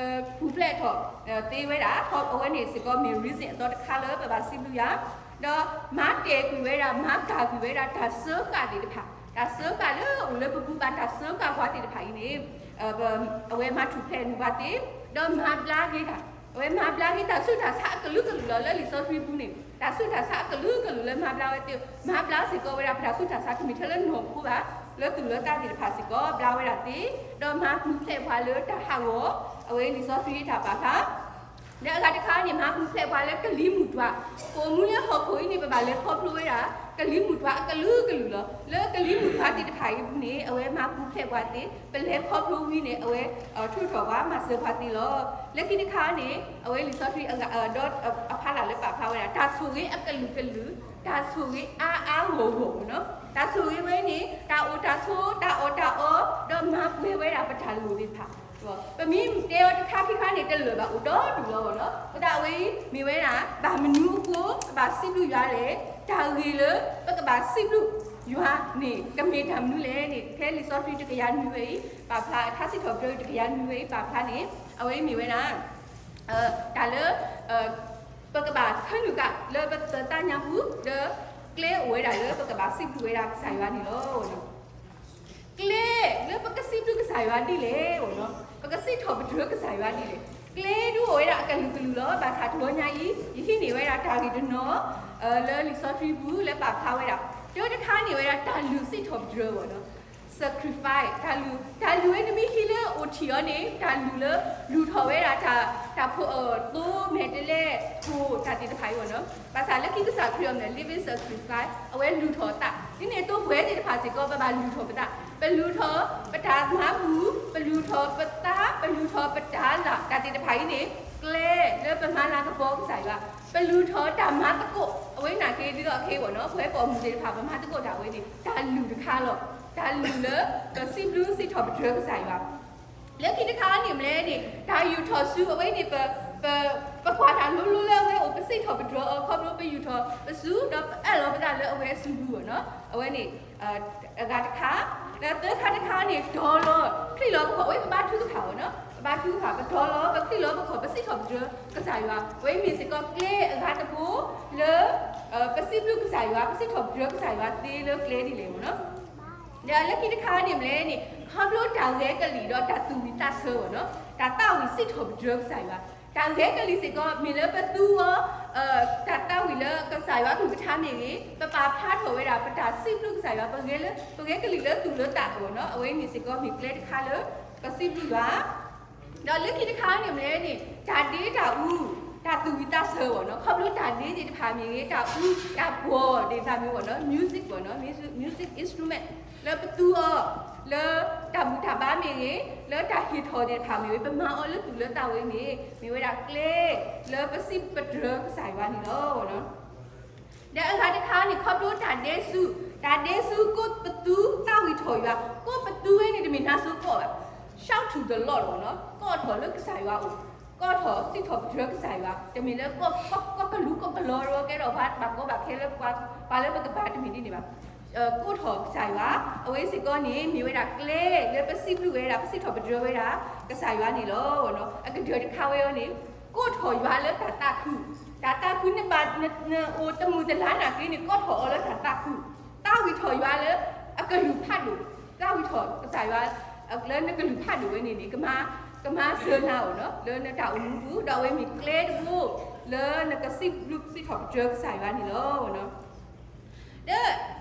ပပူၤဖျဲးထီၣ် သ့ဝဲဒၣ် အဝဲန့ၣ်စ့ၢ်ကီးမ့ၢ် reason အသီတခါလၢပဘၣ်စံးဘျုးယွၤ. ဒီးမၤတဲာ်ကွံာ်ဝဲဒၣ် မၤကၢ်ကွံာ်ဝဲဒၣ် တၢ်စၢဃာ်သ့ၣ်တဖၣ်, တၢ်စၢဃာ်လၢအိၣ်လၢပပူၤဘၣ် တၢ်စၢဃာ်ပှၤသ့ၣ်တဖၣ်အံၤန့ၣ် အဝဲမၤထူၣ်ဖျဲးနုာ်ပှၤသ့, ဒီးမၤဘျါက့ၤတၢ်, အဝဲမၤဘျါက့ၤတၢ်ဆူးတၢ်ဆါအကလုာ်ကလုာ်လီၤ. လၢလံာ်စီဆှံပူၤန့ၣ် တၢ်ဆူးတၢ်ဆါအကလုာ်ကလုာ်လၢမၤဘျါဝဲသ့, မၤဘျါစ့ၢ်ကီးဝဲဒၣ်ပတၢ်ဆူးတၢ်ဆါ တမ့ၢ်ထဲလၢနီၢ်ခိဘၣ်, လၢသူၣ်လၢသးသ့ၣ်တဖၣ်စ့ၢ်ကီး ဘျါဝဲဒၣ်သ့, ဒီးမၤပူၤဖျဲးပှၤလၢတၢ်ဟးဂီၤ, အဝဲလံာ်စီဆှံတၢ်ပာ်ဖျါ လၢအဂၤတခါန့ၣ် မၤပူၤဖျဲးပှၤလၢကလံၤမုၢ်တွၤ, ပအိၣ်မူလၢဟီၣ်ခိၣ်အံၤန့ၣ် ပဘၣ်လဲၤခီဖျိဝဲဒၣ် ကလံၤမုၢ်တွၤအကလုာ်ကလုာ်လီၤ. လၢကလံၤမုၢ်တွၤသ့ၣ်တဖၣ်အံၤအပူၤန့ၣ် အဝဲမၤပူၤဖျဲးပှၤသ့, ပလဲၤခီဖျိဝံၤန့ၣ် အဝဲထုးထီၣ်ပှၤ မၤစၢၤပှၤသ့လီၤ. လၢခံတခါန့ၣ် အဝဲလံာ်စီဆှံအဂၤ ဒီးအဖီလာ်လၢပာ်ဖျါဝဲဒၣ် တၢ်ဆိၣ်ဂ့ၤအကလုာ်ကလုာ်, တၢ်ဆိၣ်ဂ့ၤအါအါဂီၢ်ဂီၢ်လီၤ. တၢ်ဆိၣ်ဂ့ၤဝဲန့ၣ် တၢ်အိၣ်တၢ်ဆိး တၢ်အီၣ်တၢ်အီ ဒီးမၤပှဲၤဝဲဒၣ်ပတၢ်လိၣ်သ့ၣ်တဖၣ် ပမ့ၢ်တဲအီၤတခါခံခါန့ၣ် တလၢာ်ဘၣ် အိၣ်ဒီဒူၣ်လီၤလီၤ. အဃိသတးအဝဲအံၤ မ့ၢ်ဝဲဒၣ် ဘၣ်မနုၤအဃိ ပဘၣ်စံးဘျုးယွၤလဲၣ်, တၢ်ဂ့ၢ်လၢ ပကဘၣ်စံးဘျုးယွၤန့ၣ် ကမ့ၢ်တၢ်မနုၤလဲၣ်န့ၣ် ဖဲလံာ်စီဆှံတကယၤနွံဝဲအံၤ ပာ်ဖျါ ထါစံးထီၣ်ပတြၢၤတကယၤနွံဝဲအံၤ ပာ်ဖျါန့ၣ် အဝဲအံၤမ့ၢ်ဝဲဒၣ် တၢ်လၢ ပကဘၣ်ထၢနုာ်က့ၤလၢပသးညါပူၤ ဒီးကျဲအိၣ်ဝဲဒၣ်လၢပကဘၣ်စံးဘျုးဝဲဒၣ်ကစၢ်ယွၤန့ၣ်လီၤ. ကျဲလၢပကစံးဘျုးကစၢ်ယွၤဒ်လဲၣ်, ပကစံးထီၣ်ပတြၢၤကစၢ်ယွၤဒ်လဲၣ်. ကျဲဒုးအိၣ်ဝဲဒၣ်အကလုာ်ကလုာ်လီၤ. ဘၣ်ဆၣ်တဂီၤညါအံၤ ယဟံးန့ၢ်ဝဲဒၣ်တၢ်ဂ့ၢ်တနီၤ လၢလံာ်စီဆှံပူၤလၢပာ်ဖျါဝဲဒၣ် တၢတခါန့ၣ်ဝဲဒၣ်တၢ်လုၢ်စံးထီၣ်ပတြၢၤအီၤလီၤ. Sacrifice တၢ်လုၢ်, တၢ်လုၢ်ဝဲတမ့ၢ်ဟံးလၢအိၣ်ထံးအီၤန့ၣ် တၢ်လုၢ်လၢ လုၢ်ထီၣ်ဝဲဒၣ်တၢ် တၢ်ဖိအသိမဲာ်တဲးလဲး ဖိတၢ်သ့ၣ်တဖၣ်အံၤအီၤလီၤ. ဘၣ်ဆၣ်လၢခံကစၢ်ခရံာ်အီၤမ့ၢ် living sacrifice အဝဲလုၢ်ထီၣ်အသး, ဒ်န့ၣ်အသိးပဝဲသ့ၣ်တဖၣ်စ့ၢ်ကီး ပဘၣ်လုၢ်ထီၣ်ပသး, ပလုၢ်ထီၣ်ပတၢ်မၤပူၤ, ပလုၢ်ထီၣ်ပသး, ပလုၢ်ထီၣ်ပတၢ်လၢ် တၢ်သ့ၣ်တဖၣ်အံၤန့ၣ် ကျဲလၢပမၤလၤကပီၤကစၢ်ယွၤ, ပလုၢ်ထီၣ်တၢ်မၤသကိး အဝဲနာ်က့ဒ်သိးခဲအံၤအီၤလီၤ. ပဝဲပအိၣ်မူသ့ၣ်တဖၣ် ပမၤသကိးတၢ်ဝဲန့ၣ် တၢ်လုၢ်တခါလီၤ. တၢ်လုၢ်လၢ ပစံးဘျုးစံးထီၣ်ပတြၢၤကစၢ်ယွၤ လၢခံတခါန့ၣ်မ့ၢ်လဲၣ်န့ၣ် တၢ်ယူာ်ထီၣ်စုအဝဲန့ၣ် ပ ပ ပကွၢ်တၢ်လိၤလိၤလၢအဝဲအိၣ် ပစံးထီၣ်ပတြၢၤအီၤ ခီဖျိပယူာ်ထီၣ်ပစု ဒီးပအၢၣ်လီၤပသးလၢအဝဲအစုပူၤအီၤလီၤ. အဝဲန့ၣ် အဂၤတခါ, ဒီးသၢခါတခါန့ၣ် တီၤလီၤချံၣ်လီၤပခီၣ်, အဝဲပဘါထုကဖၣ်အီၤလီၤ. ပဘါထုကဖၣ် ပတီၤလီၤ ပချံၣ်လီၤပခီၣ် ပစံးထီၣ်ပတြၢၤကစၢ်ယွၤ, အဝဲမ့ၢ်စ့ၢ်ကီးကျဲအဂၤတဘိလၢ ပစံးဘျုးကစၢ်ယွၤ ပစံးထီၣ်ပတြၢၤကစၢ်ယွၤသ့လၢကျဲဒ်လဲၣ်အီၤလီၤ. ဒီးလၢခံတခါန့ၣ်မ့ၢ်လဲၣ်န့ၣ် ခီဖျိတၢ်ဂဲၤကလံၣ်ဒီးတၢ်သူၣ်ဝံၣ်သးဆၢအီၤလီၤ. တၢ်သးဝံၣ်စံးထီၣ်ပတြၢၤကစၢ်ယွၤ, တၢ်ဂဲၤကလံၣ်စ့ၢ်ကီး မ့ၢ်လၢပသူအီၤ တၢ်သးဝံၣ်လၢကစၢ်ယွၤအကလုၢ်ကထါမ့ၢ်ဂ့ၤ, ပပာ်ဖျါထီၣ်ဝဲဒၣ် ပတၢ်စံးဘျုးကစၢ်ယွၤ ပဂဲၤလၢ ပဂဲၤကလံၣ်လၢသူၣ်လၢသးအီၤလီၤ. အဝဲန့ၣ်စ့ၢ်ကီးမ့ၢ်ကျဲတခါလၢ ပစံးဘျုးယွၤ ဒီးလၢခံတခါန့ၣ်မ့ၢ်လဲၣ်န့ၣ် တၢ်ဒ့တၢ်အူ, တၢ်သူၣ်ဝံၣ်သးဆၢအီၤလီၤ. ခီဖျိတၢ်ဒ့သ့ၣ်တဖၣ်မ့ၢ်ဂ့ၤ, တၢ်အူတၢ်ပှီၤသ့ၣ်တဖၣ်မ့ၢ်ဂ့ၤလီၤ, music လီၤ, music instrument လၢပသူအီၤ လၢတၢ်ဘူၣ်တၢ်ဘါမ့ၢ်ဂ့ၤ, လၢတၢ်ဟ့ၣ်ထီၣ်သ့ၣ်တဖၣ်မ့ၢ်ဂ့ၤ, ပမၤအီၤလၢသူၣ်လၢသးဝဲန့ၣ် မ့ၢ်ဝဲဒၣ်ကျဲလၢပစံးပတြၢၤကစၢ်ယွၤန့ၣ်လီၤ. ဒီးအဂၤတခါန့ၣ် ခီဖျိတၢ်ဒဲစူၤ, တၢ်ဒဲစူၤကိးပသူသးဝံၣ်ထီၣ်ယွၤ, ကိးပသူဝဲန့ၣ်တမ့ၢ်နါစိၤကီးဘၣ်, shout to the Lord လီၤနီၤ, ကိးထီၣ်လၢကစၢ်ယွၤအိၣ်, ကိးထီၣ်စံးထီၣ်ပတြၢၤကစၢ်ယွၤ, တမ့ၢ်လၢကိးကလူးကိးကလီၤကဲထီၣ်ပှၤဘၣ်ကီဘၣ်ခဲလၢပှၤလၢပကပၤတမ့ၢ်ဒ်န့ၣ်ဘၣ်. ကိးထီၣ်ကစၢ်ယွၤ, အဝဲစ့ၢ်ကီးန့ၣ် မ့ၢ်ဝဲဒၣ်ကျဲလၢပစံးဘျုးဝဲဒၣ် ပစံးထီၣ်ပတြၢၤဝဲဒၣ် ကစၢ်ယွၤန့ၣ်လီၤ. အကတၢၢ်တခါဝဲအံၤန့ၣ် ကိးထီၣ်ယွၤလၢတၢ်သးခု, တၢ်သးခုနဘၣ် နအိၣ်တမုာ်တလၤနာ်က့န့ၣ် ကိးထီၣ်အီၤလၢတၢ်သးခု, သးဝံၣ်ထီၣ်ယွၤလၢအကလုၢ်ဖးဒိၣ်, သးဝံၣ်ထီၣ်ကစၢ်ယွၤ လၢနကလုၢ်ဖးဒိၣ်ဝဲန့ၣ်န့ၣ် ကမၤ ကမၤစၢၤနၤအိၣ်နီၤ လၢနတၢ်အိၣ်မူပူၤ ဒီးအဝဲမ့ၢ်ကျဲတဘိ လၢနကစံးဘျုးစံးထီၣ်ပတြၢၤကစၢ်ယွၤန့ၣ်လီၤ.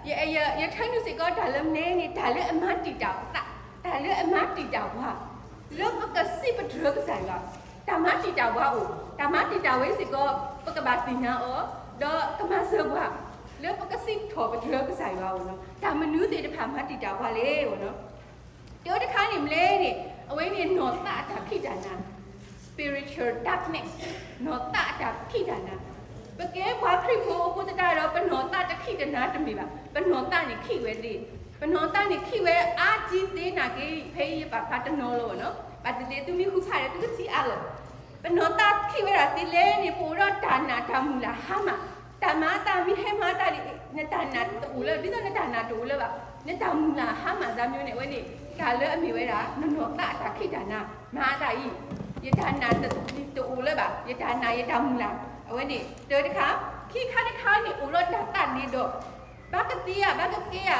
ဒီး ယ ယ ယထၢနုာ်စ့ၢ်ကီးတၢ်လၢမနုၤန့ၣ် တၢ်လၢအမၤတံာ်တာ်ပသး, တၢ်လၢအမၤတံာ်တာ်ပှၤ, လၢပကစံးပတြၢၤကစၢ်ယွၤ, တၢ်မၤတံာ်တာ်ပှၤအိၣ်, တၢ်မၤတံာ်တာ်ဝဲစ့ၢ်ကီး ပကဘၣ်သ့ၣ်ညါအီၤ, ဒီးကမၤစၢၤပှၤ, လၢပကစံးထီၣ်ပတြၢၤကစၢ်ယွၤအိၣ်နီၤ, တၢ်မနုၤသ့ၣ်တဖၣ်မၤတံာ်တာ်ပှၤလဲၣ်နီၤ. တၢ်တခါန့ၣ်မနုၤန့ၣ် အဝဲန့ၣ်နီၢ်သးအတၢ်ခံးတၢ်နၤ, spiritual darkness, နီၢ်သးအတၢ်ခံးတၢ်နၤ. ပကဲပှၤခရံာ်ဖိအဃိသတးဒီး ပနီၢ်သးတခံးတနၤတမ့ၢ်ဘၣ်, ပနီၢ်သးန့ၣ်ခံးဝဲသ့, ပနီၢ်သးန့ၣ်ခံးဝဲအါကံသ့နာ်က့ ဖဲအံၤယပာ်ဖျါတနီၤလီၤနီၤ, ဘၣ်သ့ၣ်သ့ၣ်သုမ့ၢ်ဃုဖးဒီးသုကထံၣ်အါလီၤ. ပနီၢ်သးခံးဝဲဒၣ်သ့လဲၣ်န့ၣ် ပအိၣ်ဒီးတၢ်နာ်တၢ်မုၢ်လၢ်ဟါမၢ်, တၢ်မၤအသးမ့ၢ်ဟဲမၤအသးန့ၣ် နတၢ်နာ်တအိၣ်လၢ ဒ်သိးနတၢ်နာ်တအိၣ်လၢၤဘၣ်, နတၢ်မုၢ်လၢ်ဟါမၢ်သးမ့ၢ်န့ၣ် အဝဲန့ၣ် တၢ်လၢအမ့ၢ်ဝဲဒၣ် နနီၢ်သးအတၢ်ခံးတၢ်နၤ, မၤအသးအံၤ ယတၢ်နာ်တအိၣ်လၢၤဘၣ်, ယတၢ်နာ်ယတၢ်မုၢ်လၢ်, အဝဲန့ၣ် တၢ်တခါ, ခံခါတခါန့ၣ် အိၣ်ဒီးတၢ်သးဒ့ဒီး ဘၣ်ကသ့ဧါ ဘၣ်ကကဲဧါ,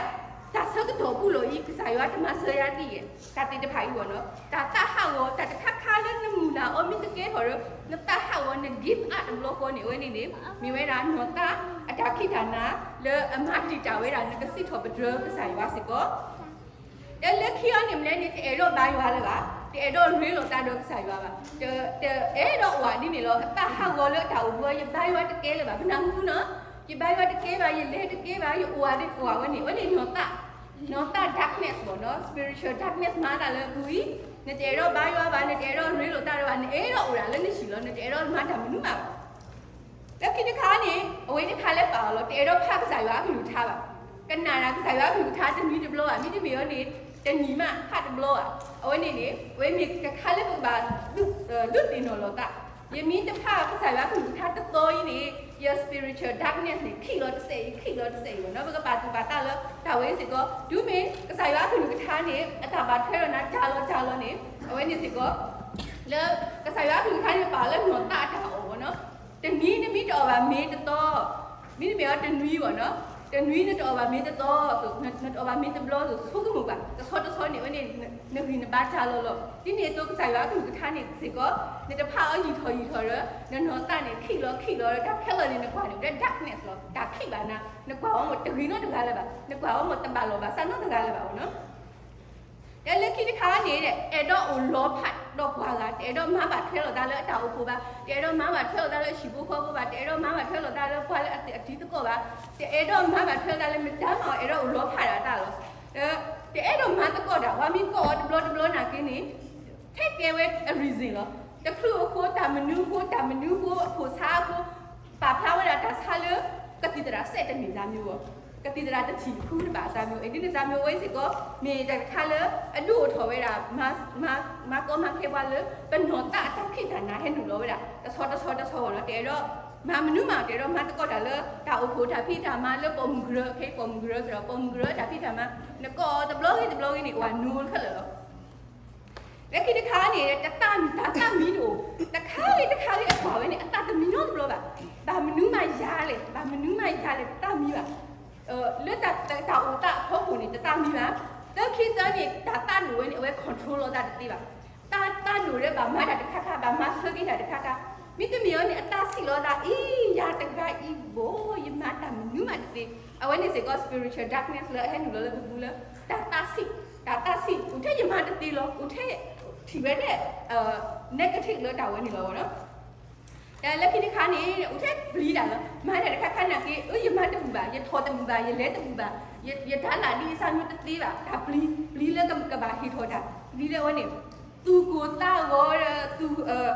တၢ်ဆၢကတီၢ်ပူၤလီၤအံၤ ကစၢ်ယွၤတမၤစၢၤယၤဒ်အံၤ, တၢ်သ့ၣ်တဖၣ်အံၤဘၣ်နီၤ, တၢ်သးဟးဂီၤ တၢ်တခါခါလၢနမုၢ်လၢ်အီၤမ့ၢ်တကဲထီၣ်ဒီး နသးဟးဂီၤ န give up တဘျီဃီန့ၣ် အဝဲန့ၣ်န့ၣ် မ့ၢ်ဝဲဒၣ်နီၢ်သးအတၢ်ခံးတၢ်နၤ လၢအမၤတံာ်တာ်ဝဲဒၣ် နကစံးထီၣ်ပတြၢၤကစၢ်ယွၤစ့ၢ်ကီး ဒီးလၢခံအံၤန့ၣ်မနုၤန့ၣ် တအဲၣ်ဒိးဘါယွၤလၢၤဘၣ်, တအဲၣ်ဒိးရ့လိာ်သးဒီးကစၢ်ယွၤဘၣ်, တ တအဲၣ်ဒိးအိၣ်ဒ်န့ၣ်လီၤ, အသးဟးဂီၤလၢအတၢ်အိၣ်ဘှီ ယဘါယွၤတကဲလၢၤဘၣ်, ပနၢ်ဟူနီၤ, ယဘါယွၤတကဲဘၣ်, ယလဲၤတကဲဘၣ်, ယအိၣ်ဝဲဒၣ်အိၣ်ဝဲန့ၣ် အဝဲန့ၣ်နီၢ်သး, နီၢ်သး darkness ဘၣ်နီၤ, spiritual darkness မၤသးလၢအပူၤအံၤ, နတအဲၣ်ဒိးဘါယွၤဘၣ်, နတအဲၣ်ဒိးရ့လိာ်သးလၢၤဘၣ်, နအဲၣ်ဒိးအိၣ်ဒၣ်လၢနဟံၣ်လီၤ, နတအဲၣ်ဒိးမၤတၢ်မနုၤမးဘၣ် လၢခံတခါန့ၣ် အဝဲတခါလၢပာ်အီၤလီၤ, တအဲၣ်ဒိးဖးကစၢ်ယွၤအကလုၢ်ကထါဘၣ်, ကနၣ်ဒၣ်ကစၢ်ယွၤအကလုၢ်ကထါတနွံတဘျီဘၣ်, မ့တမ့ၢ်အီၤန့ၣ် တနံၤမးဖးတဘျီဘၣ်, အဝဲန့ၣ်န့ၣ် အဝဲမ့ၢ်တခါလၢပကဘၣ် ဒုးသ့ၣ်နီၣ်လီၤသး, ယမ့ၢ်တဖးကစၢ်ယွၤအကလုၢ်ကထါတသီအံၤန့ၣ် ယ spiritual darkness န့ၣ် ခံးလီၤတစဲးအံၤ ခံးလီၤတစဲးအံၤဘၣ်နီၤ, ပကပာ်သူၣ်ပာ်သးလၢ တၢ်ဝဲစ့ၢ်ကီး တုၤမ့ၢ်ကစၢ်ယွၤအကလုၢ်ကထါန့ၣ် အတၢ်ဘၣ်ထွဲဒီးနၤ ကၢ်လီၤကၢ်လီၤန့ၣ် အဝဲန့ၣ်စ့ၢ်ကီး လၢကစၢ်ယွၤအကလုၢ်ကထါန့ၣ် ပာ်လၢနီၢ်သးအတၢ်အီၣ်ဘၣ်နီၤ, တနံၤနမ့ၢ်တအီၣ်ဘၣ်မ့ၤတသီ, မ့တမ့ၢ်အီၤတနွံဘၣ်နီၤ, တနွံနတအီၣ်ဘၣ်မ့ၤတသီ, နတအီၣ်ဘၣ်မ့ၤတဘျီသိး ဆိကမိၣ်ဘၣ် တဆီတဆီန့ၣ် အဝဲန့ၣ် နဂံၢ်နဘါကၢ်လီၤလီၤ, ဒ်န့ၣ်အသိးကစၢ်ယွၤအကလုၢ်ကထါန့ၣ်စ့ၢ်ကီး နတဖးအီၤယံာ်ထီၣ်ယံာ်ထီၣ်ဒီး နနီၢ်သးန့ၣ် ခံးလီၤခံးလီၤဒီး တၢ်ခဲလၢာ်န့ၣ် နကွၢ်န့ၣ် ဝဲ darkness လီၤ, တၢ်ခံးဘၣ်နၤ, နကွၢ်အီၤမ့ၢ်တဂ့ၤနီတဂၤလၢၤဘၣ်, နကွၢ်အီၤမ့ၢ်တဘၣ်လီၢ်ဘၣ်စးနီတဂၤလၢၤဘၣ်နီၤ တၢ်လၢခံတခါန့ၣ် အဲၣ်ဒိးအိၣ်လီၤဖးဒီးပှၤဂၤ, တအဲၣ်ဒိးမၤဘၣ်ထွဲလိာ်သးလၢအတၢ်အိၣ်ဖှိၣ်ဘၣ်, တအဲၣ်ဒိးမၤဘၣ်ထွဲလိာ်သးလၢအဟံၣ်ဖိဃီဖိဘၣ်, တအဲၣ်ဒိးမၤဘၣ်ထွဲလိာ်သးလၢပှၤလၢအတံၤသကိးဘၣ်, တအဲၣ်ဒိးမၤဘၣ်ထွဲလိာ်သးလၢမတၤမးအီၤ အဲၣ်ဒိးအိၣ်လီၤဖးဒၣ်တၢ်လီၤ. တအဲၣ်ဒိးမၤသကိးတၢ်, ပှၤမ့ၢ်ကိးအီၤတဘျီတဘျီနာ်က့န့ၣ် ထဲကဲဝဲအ reason လီၤ. တချုးအဃိ တၢ်မနုၤအဃိ တၢ်မနုၤအဃိ အဖိၣ်ဆါအဃိ ပာ်ဖျါဝဲဒၣ်တၢ်ဆါလၢ ကသံၣ်သရၣ်စဲးတန့ၢ်သးမံၤဘၣ်, ကသံၣ်သရၣ်တထံၣ်တဖုတဘၣ်သးမံၤဘၣ်, အဒ်န့ၣ်သးမံၤဝဲစ့ၢ်ကီး မ့ၢ်တၢ်တခါလၢ အဒုးအိၣ်ထီၣ်ဝဲဒၣ် မၤကီမၤခဲပှၤလၢ ပနီၢ်သးအတၢ်ခံးတၢ်နၤဟဲနုာ်လီၤဝဲဒၣ် တဆီတဆီတဆီဘၣ်နီၤ, တအဲၣ်ဒိးမၤမနုၤမး တအဲၣ်ဒိးမၤသကိးတၢ်လၢ တၢ်အိၣ်ဖှိၣ်တၢ်ဖံးတၢ်မၤလၢပိာ်မုၣ်ကရၢ, ခဲအံၤပိာ်မုၣ်ကရၢစ့ၢ်ဒီး ပိာ်မုၣ်ကရၢတၢ်ဖံးတၢ်မၤ နကိးအီၤတဘျီဂ့ၤတဘျီဂ့ၤန့ၣ် အိၣ်ဝဲနူခဲလၢာ်လီၤ. လၢခံတခါန့ၣ် တၢ်သးမံတအိၣ်, တခါဂ့ၤတခါဂ့ၤအကွၢ်ဝဲန့ၣ် အသးတမံနီတဘျီဘၣ်. ဘၣ်မနုၤမးယၤလဲၣ်, ဘၣ်မနုၤမးယၤလဲၣ် တသးမံဘၣ်. လၢတၢ်အိၣ်သးအဖီခိၣ်န့ၣ် တသးမံဘၣ်. လၢခံသၢန့ၣ် တၢ်သးဒိၣ်ဝဲန့ၣ် အဝဲ control လီၤသးတသ့ဘၣ်. တၢ်သးဒိၣ်ဒီးဘၣ်မၤတၢ်တခါခါ, ဘၣ်မၤဆၢက့ၤတၢ်တခါခါ, မ့တမ့ၢ်အီၤန့ၣ် အသးဆံးလီၤသး အံၤ ယၤတဂၤအံၤဘၣ် ယမၤတၢ်မနုၤမးတသ့. အဝဲန့ၣ်စ့ၢ်ကီး spiritual darkness လၢအဟဲနုာ်လီၤလၢပပူၤလၢ တၢ်သးဆံး, တၢ်သးဆံး အိၣ်ထဲယမၤတသ့လီၤ, အိၣ်ထဲထံၣ်ဝဲထဲ negative လၢတၢ်ဝဲန့ၣ်လီၤ. တၢ်လၢခံတခါန့ၣ် အိၣ်ထဲပျံၤတၢ်လီၤ. မၤတၢ်တခါခါနာ်က့ အၢ ယမၤတဘူၣ်ဘၣ်, ယထီၣ်တဘူၣ်ဘၣ်, ယလဲၤတဘူၣ်ဘၣ်, ယတၢ်လၢ်ဒ်အံၤစၢ်မ့ၢ်တသ့ဘၣ်, တၢ်ပျံၤ, ပျံၤလၢကဘၣ်ဟ့ၣ်ထီၣ်တၢ်, ပျံၤလၢအဝဲန့ၣ် သူၣ်ကိၢ်သးဂီၤဒီး သူၣ်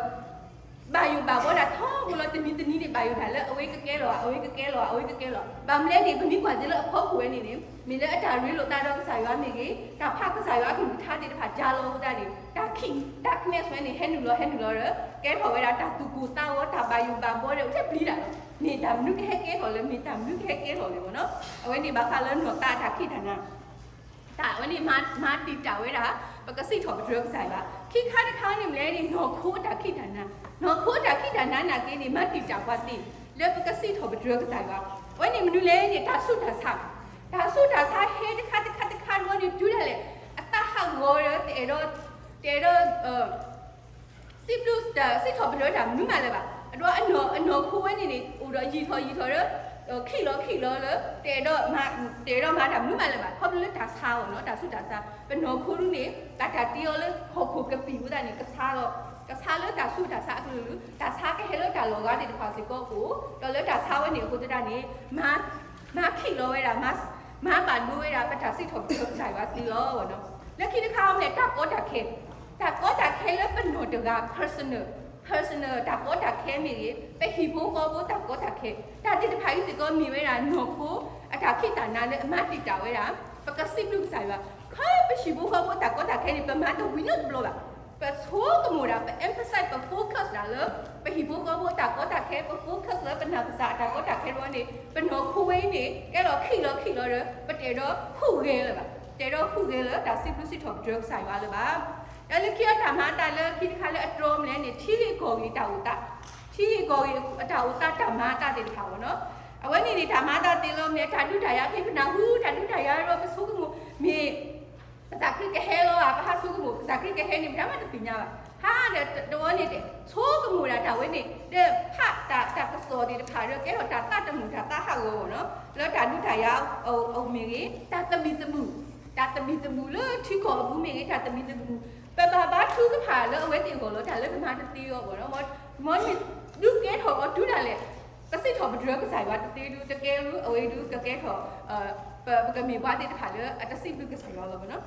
ဘၣ်ယိၣ်ဘၣ်ဘီဒၣ်ထီဘိလီၤ, တနံၤတနံၤန့ၣ် ဘၣ်ယိၣ်တၢ်လၢအဝဲကကဲလီၤ, အဝဲကကဲလီၤ, အဝဲကကဲလီၤ. ဘၣ်မနုၤလဲၣ်န့ၣ် ပမ့ၢ်ကွၢ်က့ၤလၢအဖီခိၣ်ဝဲန့ၣ်န့ၣ် မ့ၢ်လၢအတၢ်ရ့လိာ်သးဒီးကစၢ်ယွၤမ့ၢ်ဂ့ၤ, တၢ်ဖးကစၢ်ယွၤအကလုၢ်ကထါသ့ၣ်တဖၣ် ကၢလီၤအဃိသတးန့ၣ် တၢ်ခံး, တၢ်ခံးမဲးဆွဲန့ၣ် ဟဲနုာ်လီၤ ဟဲနုာ်လီၤဒီး ကဲထီၣ်ဝဲဒၣ်တၢ်သူၣ်ကိၢ်သးဂီၤ, တၢ်ဘၣ်ယိၣ်ဘၣ်ဘီဒီး အိၣ်ထဲပျံၤတၢ်လီၤ. မ့ၢ်တၢ်မနုၤကဟဲကဲထီၣ်လဲၣ်, မ့ၢ်တၢ်မနုၤကဟဲကဲထီၣ်လဲၣ်မ့ၢ်နီၤ. အဝဲန့ၣ်ဘၣ်ဃးလၢနီၢ်သးအတၢ်ခံးတၢ်နၤ တၢ်ဝဲန့ၣ် မၤတံာ်တာ်ဝဲဒၣ် ပကစံးထီၣ်ပတြၢၤကစၢ်ယွၤ. ခံခါတခါန့ၣ်မ့ၢ်လဲၣ်န့ၣ် နီၢ်ခိအတၢ်ခံးတၢ်နၤ, နီၢ်ခိအတၢ်ခံးတၢ်နၤနာ်က့န့ၣ် မၤတံာ်တာ်ပှၤသ့ လၢပကစံးထီၣ်ပတြၢၤကစၢ်ယွၤ. အဝဲန့ၣ်မနုၤလဲၣ်န့ၣ် တၢ်ဆူးတၢ်ဆါ, တၢ်ဆူးတၢ်ဆါဟဲတခါတခါတခါတဝီန့ၣ် တုၤဒၣ်လဲာ် အသးဟးဂီၤဒီး တအဲၣ်ဒိး, တအဲၣ်ဒိး စံးဘျုးစံးထီၣ်ပတြၢၤတၢ်မနုၤမးလၢၤဘၣ်. အဒိ အနီၢ်ခိဝဲန့ၣ်န့ၣ် အိၣ်ဒီးယံာ်ထီၣ်ယံာ်ထီၣ်ဒီး ခံးလီၤခံးလီၤလၢ တအဲၣ်ဒိးမၤ, တအဲၣ်ဒိးမၤတၢ်မနုၤမးလၢၤဘၣ်. ခီဖျိလၢတၢ်ဆါအီၤနီၤ, တၢ်ဆူးတၢ်ဆါ, ပနီၢ်ခိဒုန့ၣ် ဘၣ်တၢ်တ့အီၤလၢဟီၣ်ခိၣ်ကပံာ်အဃိသတးန့ၣ် ကဆါလီၤ, ကဆါလၢတၢ်ဆူးတၢ်ဆါအကလုာ်ကလုာ်, တၢ်ဆါကဟဲလၢတၢ်လီၤဂာ်သ့ၣ်တဖၣ်စ့ၢ်ကီးအိၣ်, ဒီးလၢတၢ်ဆါဝဲန့ၣ်အဃိသတးန့ၣ် မၤ, မၤခံးလီၤဝဲဒၣ်, မၤဘၣ်ဒိဝဲဒၣ် ပတၢ်စံးထီၣ်ပတြၢၤကစၢ်ယွၤသ့လီၤ. လၢခံတခါအံၤန့ၣ် တၢ်ကီတၢ်ခဲ, တၢ်ကီတၢ်ခဲလၢပနီၢ်တဂၤ personal, personal တၢ်ကီတၢ်ခဲမ့ၢ်ဂ့ၤ, ပဟံၣ်ဖိဃီဖိတၢ်ကီတၢ်ခဲ, တၢ်သ့ၣ်တဖၣ်အံၤစ့ၢ်ကီးမ့ၢ်ဝဲဒၣ် နီၢ်ခိအတၢ်ခံးတၢ်နၤလၢအမၤတံာ်တာ်ဝဲဒၣ် ပကစံးဘျုးကစၢ်ယွၤ. ခီပဟံၣ်ဖိဃီဖိတၢ်ကီတၢ်ခဲန့ၣ် ပမၤတဝံၤနီတဘျီဘၣ်. ပဆိကမိၣ်ဒၣ်, ပ emphasize, ပ focus ဒၣ်လၢ ပဟံၣ်ဖိဃီဖိတၢ်ကီတၢ်ခဲ, ပ focus လၢပနီၢ်ကစၢ်အတၢ်ကီတၢ်ခဲတဝီန့ၣ် ပနီၢ်ခိဝဲအံၤန့ၣ် ကဲလီၤခံးလီၤခံးလီၤဒီး ပတအဲၣ်ဒိးဟူးဂဲၤလၢၤဘၣ်, တအဲၣ်ဒိးဟူးဂဲၤလၢတၢ်စံးဘျုးစံးထီၣ်ပတြၢၤကစၢ်ယွၤလၢၤဘၣ်. ဒီးလၢခံအတၢ်မၤအသးလၢခံတခါလၢအတြီမနုၤလဲၣ်န့ၣ် ထံဂ့ၢ်ကီၢ်ဂ့ၢ်တၢ်အိၣ်သး, ထံဂ့ၢ်ကီၢ်ဂ့ၢ်အတၢ်အိၣ်သးတၢ်မၤအသးသ့ၣ်တဖၣ်အဂီၢ်နီၤ. အဝဲန့ၣ်န့ၣ် တၢ်မၤအသးသ့လီၤမနုၤလဲၣ်, တၢ်ဒုးတၢ်ယၤ ဖဲပနၢ်ဟူတၢ်ဒုးတၢ်ယၤဒီး ပဆိကမိၣ်မ့ၢ် ကစၢ်ခရံာ်ကဟဲလီၤဧါ, ပဟးဆိကမိၣ် ကစၢ်ခရံာ်ကဟဲန့ၣ် ပတၢ်မၤတသ့ၣ်ညါဘၣ်. ဟးဒီးတဝီန့ၣ် ဆိကမိၣ်ဒၣ်တၢ်ဝဲန့ၣ် ဒီးဖးတၢ်ကစီၣ်သ့ၣ်တဖၣ်ဒီး ကဲထီၣ်တၢ်သးတမုာ်တၢ်သးဟးဂီၤအဂီၢ်နီၤ. လၢတၢ်ဒုးတၢ်ယၤအအိၣ်မ့ၢ်ဂ့ၤ, တၢ်သဘံၣ်သဘုၣ်, တၢ်သဘံၣ်သဘုၣ်လၢထံကီၢ်အပူၤမ့ၢ်ဂ့ၤ, တၢ်သဘံၣ်သဘုၣ် ပဘၣ်ဘါထုကဖၣ်လၢအဝဲသ့ၣ်အဂီၢ်လီၤ. တၢ်လၢပမၤတသ့အီၤအဂီၢ်နီၤ. မ်နမ့ၢ်ဒုးကဲထီၣ်အီၤတုၤဒၣ်လဲာ် ပစံးထီၣ်ပတြၢၤကစၢ်ယွၤတသ့ဒုး တကဲဒုး အဝဲဒုးကကဲထီၣ် ပကမ့ၢ်ပှၤသ့ၣ်တဖၣ်လၢအတစံးဘျုးကစၢ်ယွၤအဂီၢ်နီၤ.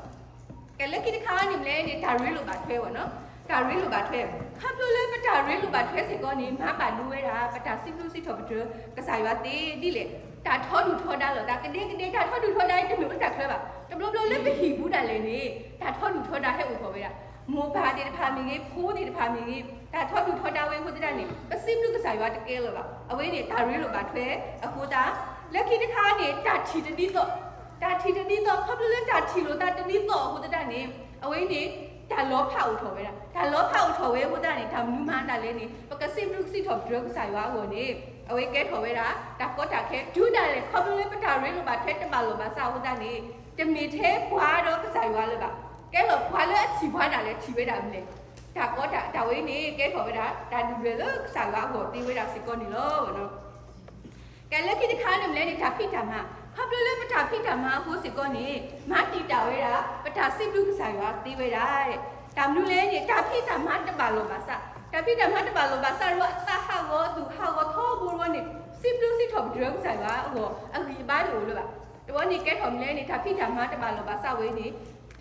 ကဲလၢခံတခါန့ၣ်မနုၤလဲၣ်န့ၣ် တၢ်ရ့လိာ်ဘၣ်ထွဲအဂီၢ်နီၤ. တၢ်ရ့လိာ်ဘၣ်ထွဲ, ခီဖျိလၢပတၢ်ရ့လိာ်ဘၣ်ထွဲစ့ၢ်ကီးန့ၣ် မၤဘၣ်ဒိဝဲဒၣ် ပတၢ်စံးဘျုးစံးထီၣ်ပတြၢၤကစၢ်ယွၤသ့ဒ်လဲၣ်. တၢ်ထီဒုၣ်ထီဒါလိာ်သး ကဒဲကဒဲ တၢ်ထီဒုၣ်ထီဒါအံၤတမ့ၢ်လၢတၢ်ချၢဘၣ်. တဘျီဘျီလၢပဟံၣ်ပူၤဒၣ်လဲာ်န့ၣ် တၢ်ထီဒုၣ်ထီဒါဟဲအိၣ်ထီၣ်ဝဲဒၣ်. မိၢ်ပၢ်သ့ၣ်တဖၣ်မ့ၢ်ဂ့ၤ, ဖိသ့ၣ်တဖၣ်မ့ၢ်ဂ့ၤ, တၢ်ထီဒုၣ်ထီဒါဝဲအဃိသတးန့ၣ် ပစံးဘျုးကစၢ်ယွၤတကဲလၢၤဘၣ်. အဝဲန့ၣ် တၢ်ရ့လိာ်ဘၣ်ထွဲအဃိသတး, လၢခံတခါန့ၣ် တၢ်ထံၣ်တဒ်သိး, တၢ်ထံၣ်တဒ်သိး ခီဖျိလၢတၢ်ထံၣ်လိာ်သးတဒ်သိးအဃိသတးန့ၣ် အဝဲန့ၣ် တၢ်လီၤဖးအိၣ်ထီၣ်ဝဲဒၣ်. တၢ်လီၤဖးအိၣ်ထီၣ်ဝဲအဃိသတးန့ၣ် တၢ်မနုၤမၤဒၣ်လဲာ်န့ၣ် ပကစံးဘျုးစံးထီၣ်ပတြၢၤကစၢ်ယွၤအဂီၢ်န့ၣ် အဝဲကဲထီၣ်ဝဲဒၣ် တၢ်ကီတၢ်ခဲ တုၤဒၣ်လဲာ် ခီဖျိလၢပတၢ်ရ့လိာ်ဘၣ်ထွဲတဘၣ်လိာ်ဘၣ်စးအဃိသတးန့ၣ် တမ့ၢ်ထဲပှၤဒီးကစၢ်ယွၤလၢၤဘၣ်. ကဲလီၤပှၤလၢအထံၣ်ပှၤဒၣ်လဲာ်ထံၣ်ဝဲဒၣ်မနုၤလဲၣ်. တၢ်ကီတၢ်, တၢ်ဝဲန့ၣ် ကဲထီၣ်ဝဲဒၣ် တၢ်ဒုၣ်ဒွဲၣ်လၢကစၢ်ယွၤအဂီၢ်သ့ဝဲဒၣ်စ့ၢ်ကီးန့ၣ်လီၤ. ကဲလၢခံတခါန့ၣ်မနုၤလဲၣ်န့ၣ် တၢ်ဖံးတၢ်မၤ, ခီဖျိလၢပတၢ်ဖံးတၢ်မၤအဃိစ့ၢ်ကီးန့ၣ် မၤတံာ်တာ်ဝဲဒၣ် ပတၢ်စံးဘျုးကစၢ်ယွၤသ့ဝဲဒၣ်. တၢ်မနုၤလဲၣ်န့ၣ် တၢ်ဖံးတၢ်မၤတဘၣ်လိာ်ဘၣ်စး, တၢ်ဖံးတၢ်မၤတဘၣ်လိာ်ဘၣ်စးဒီး အသးဟးဂီၤသူၣ်ဟးဂီၤထီဘိတဝီန့ၣ် စံးဘျုးစံးထီၣ်ပတြၢၤကစၢ်ယွၤအဂီၢ် အဂံၢ်အဘါတအိၣ်လၢၤဘၣ်. တဝီန့ၣ်ကဲထီၣ်မနုၤလဲၣ်န့ၣ် တၢ်ဖံးတၢ်မၤတဘၣ်လိာ်ဘၣ်စးဝဲန့ၣ်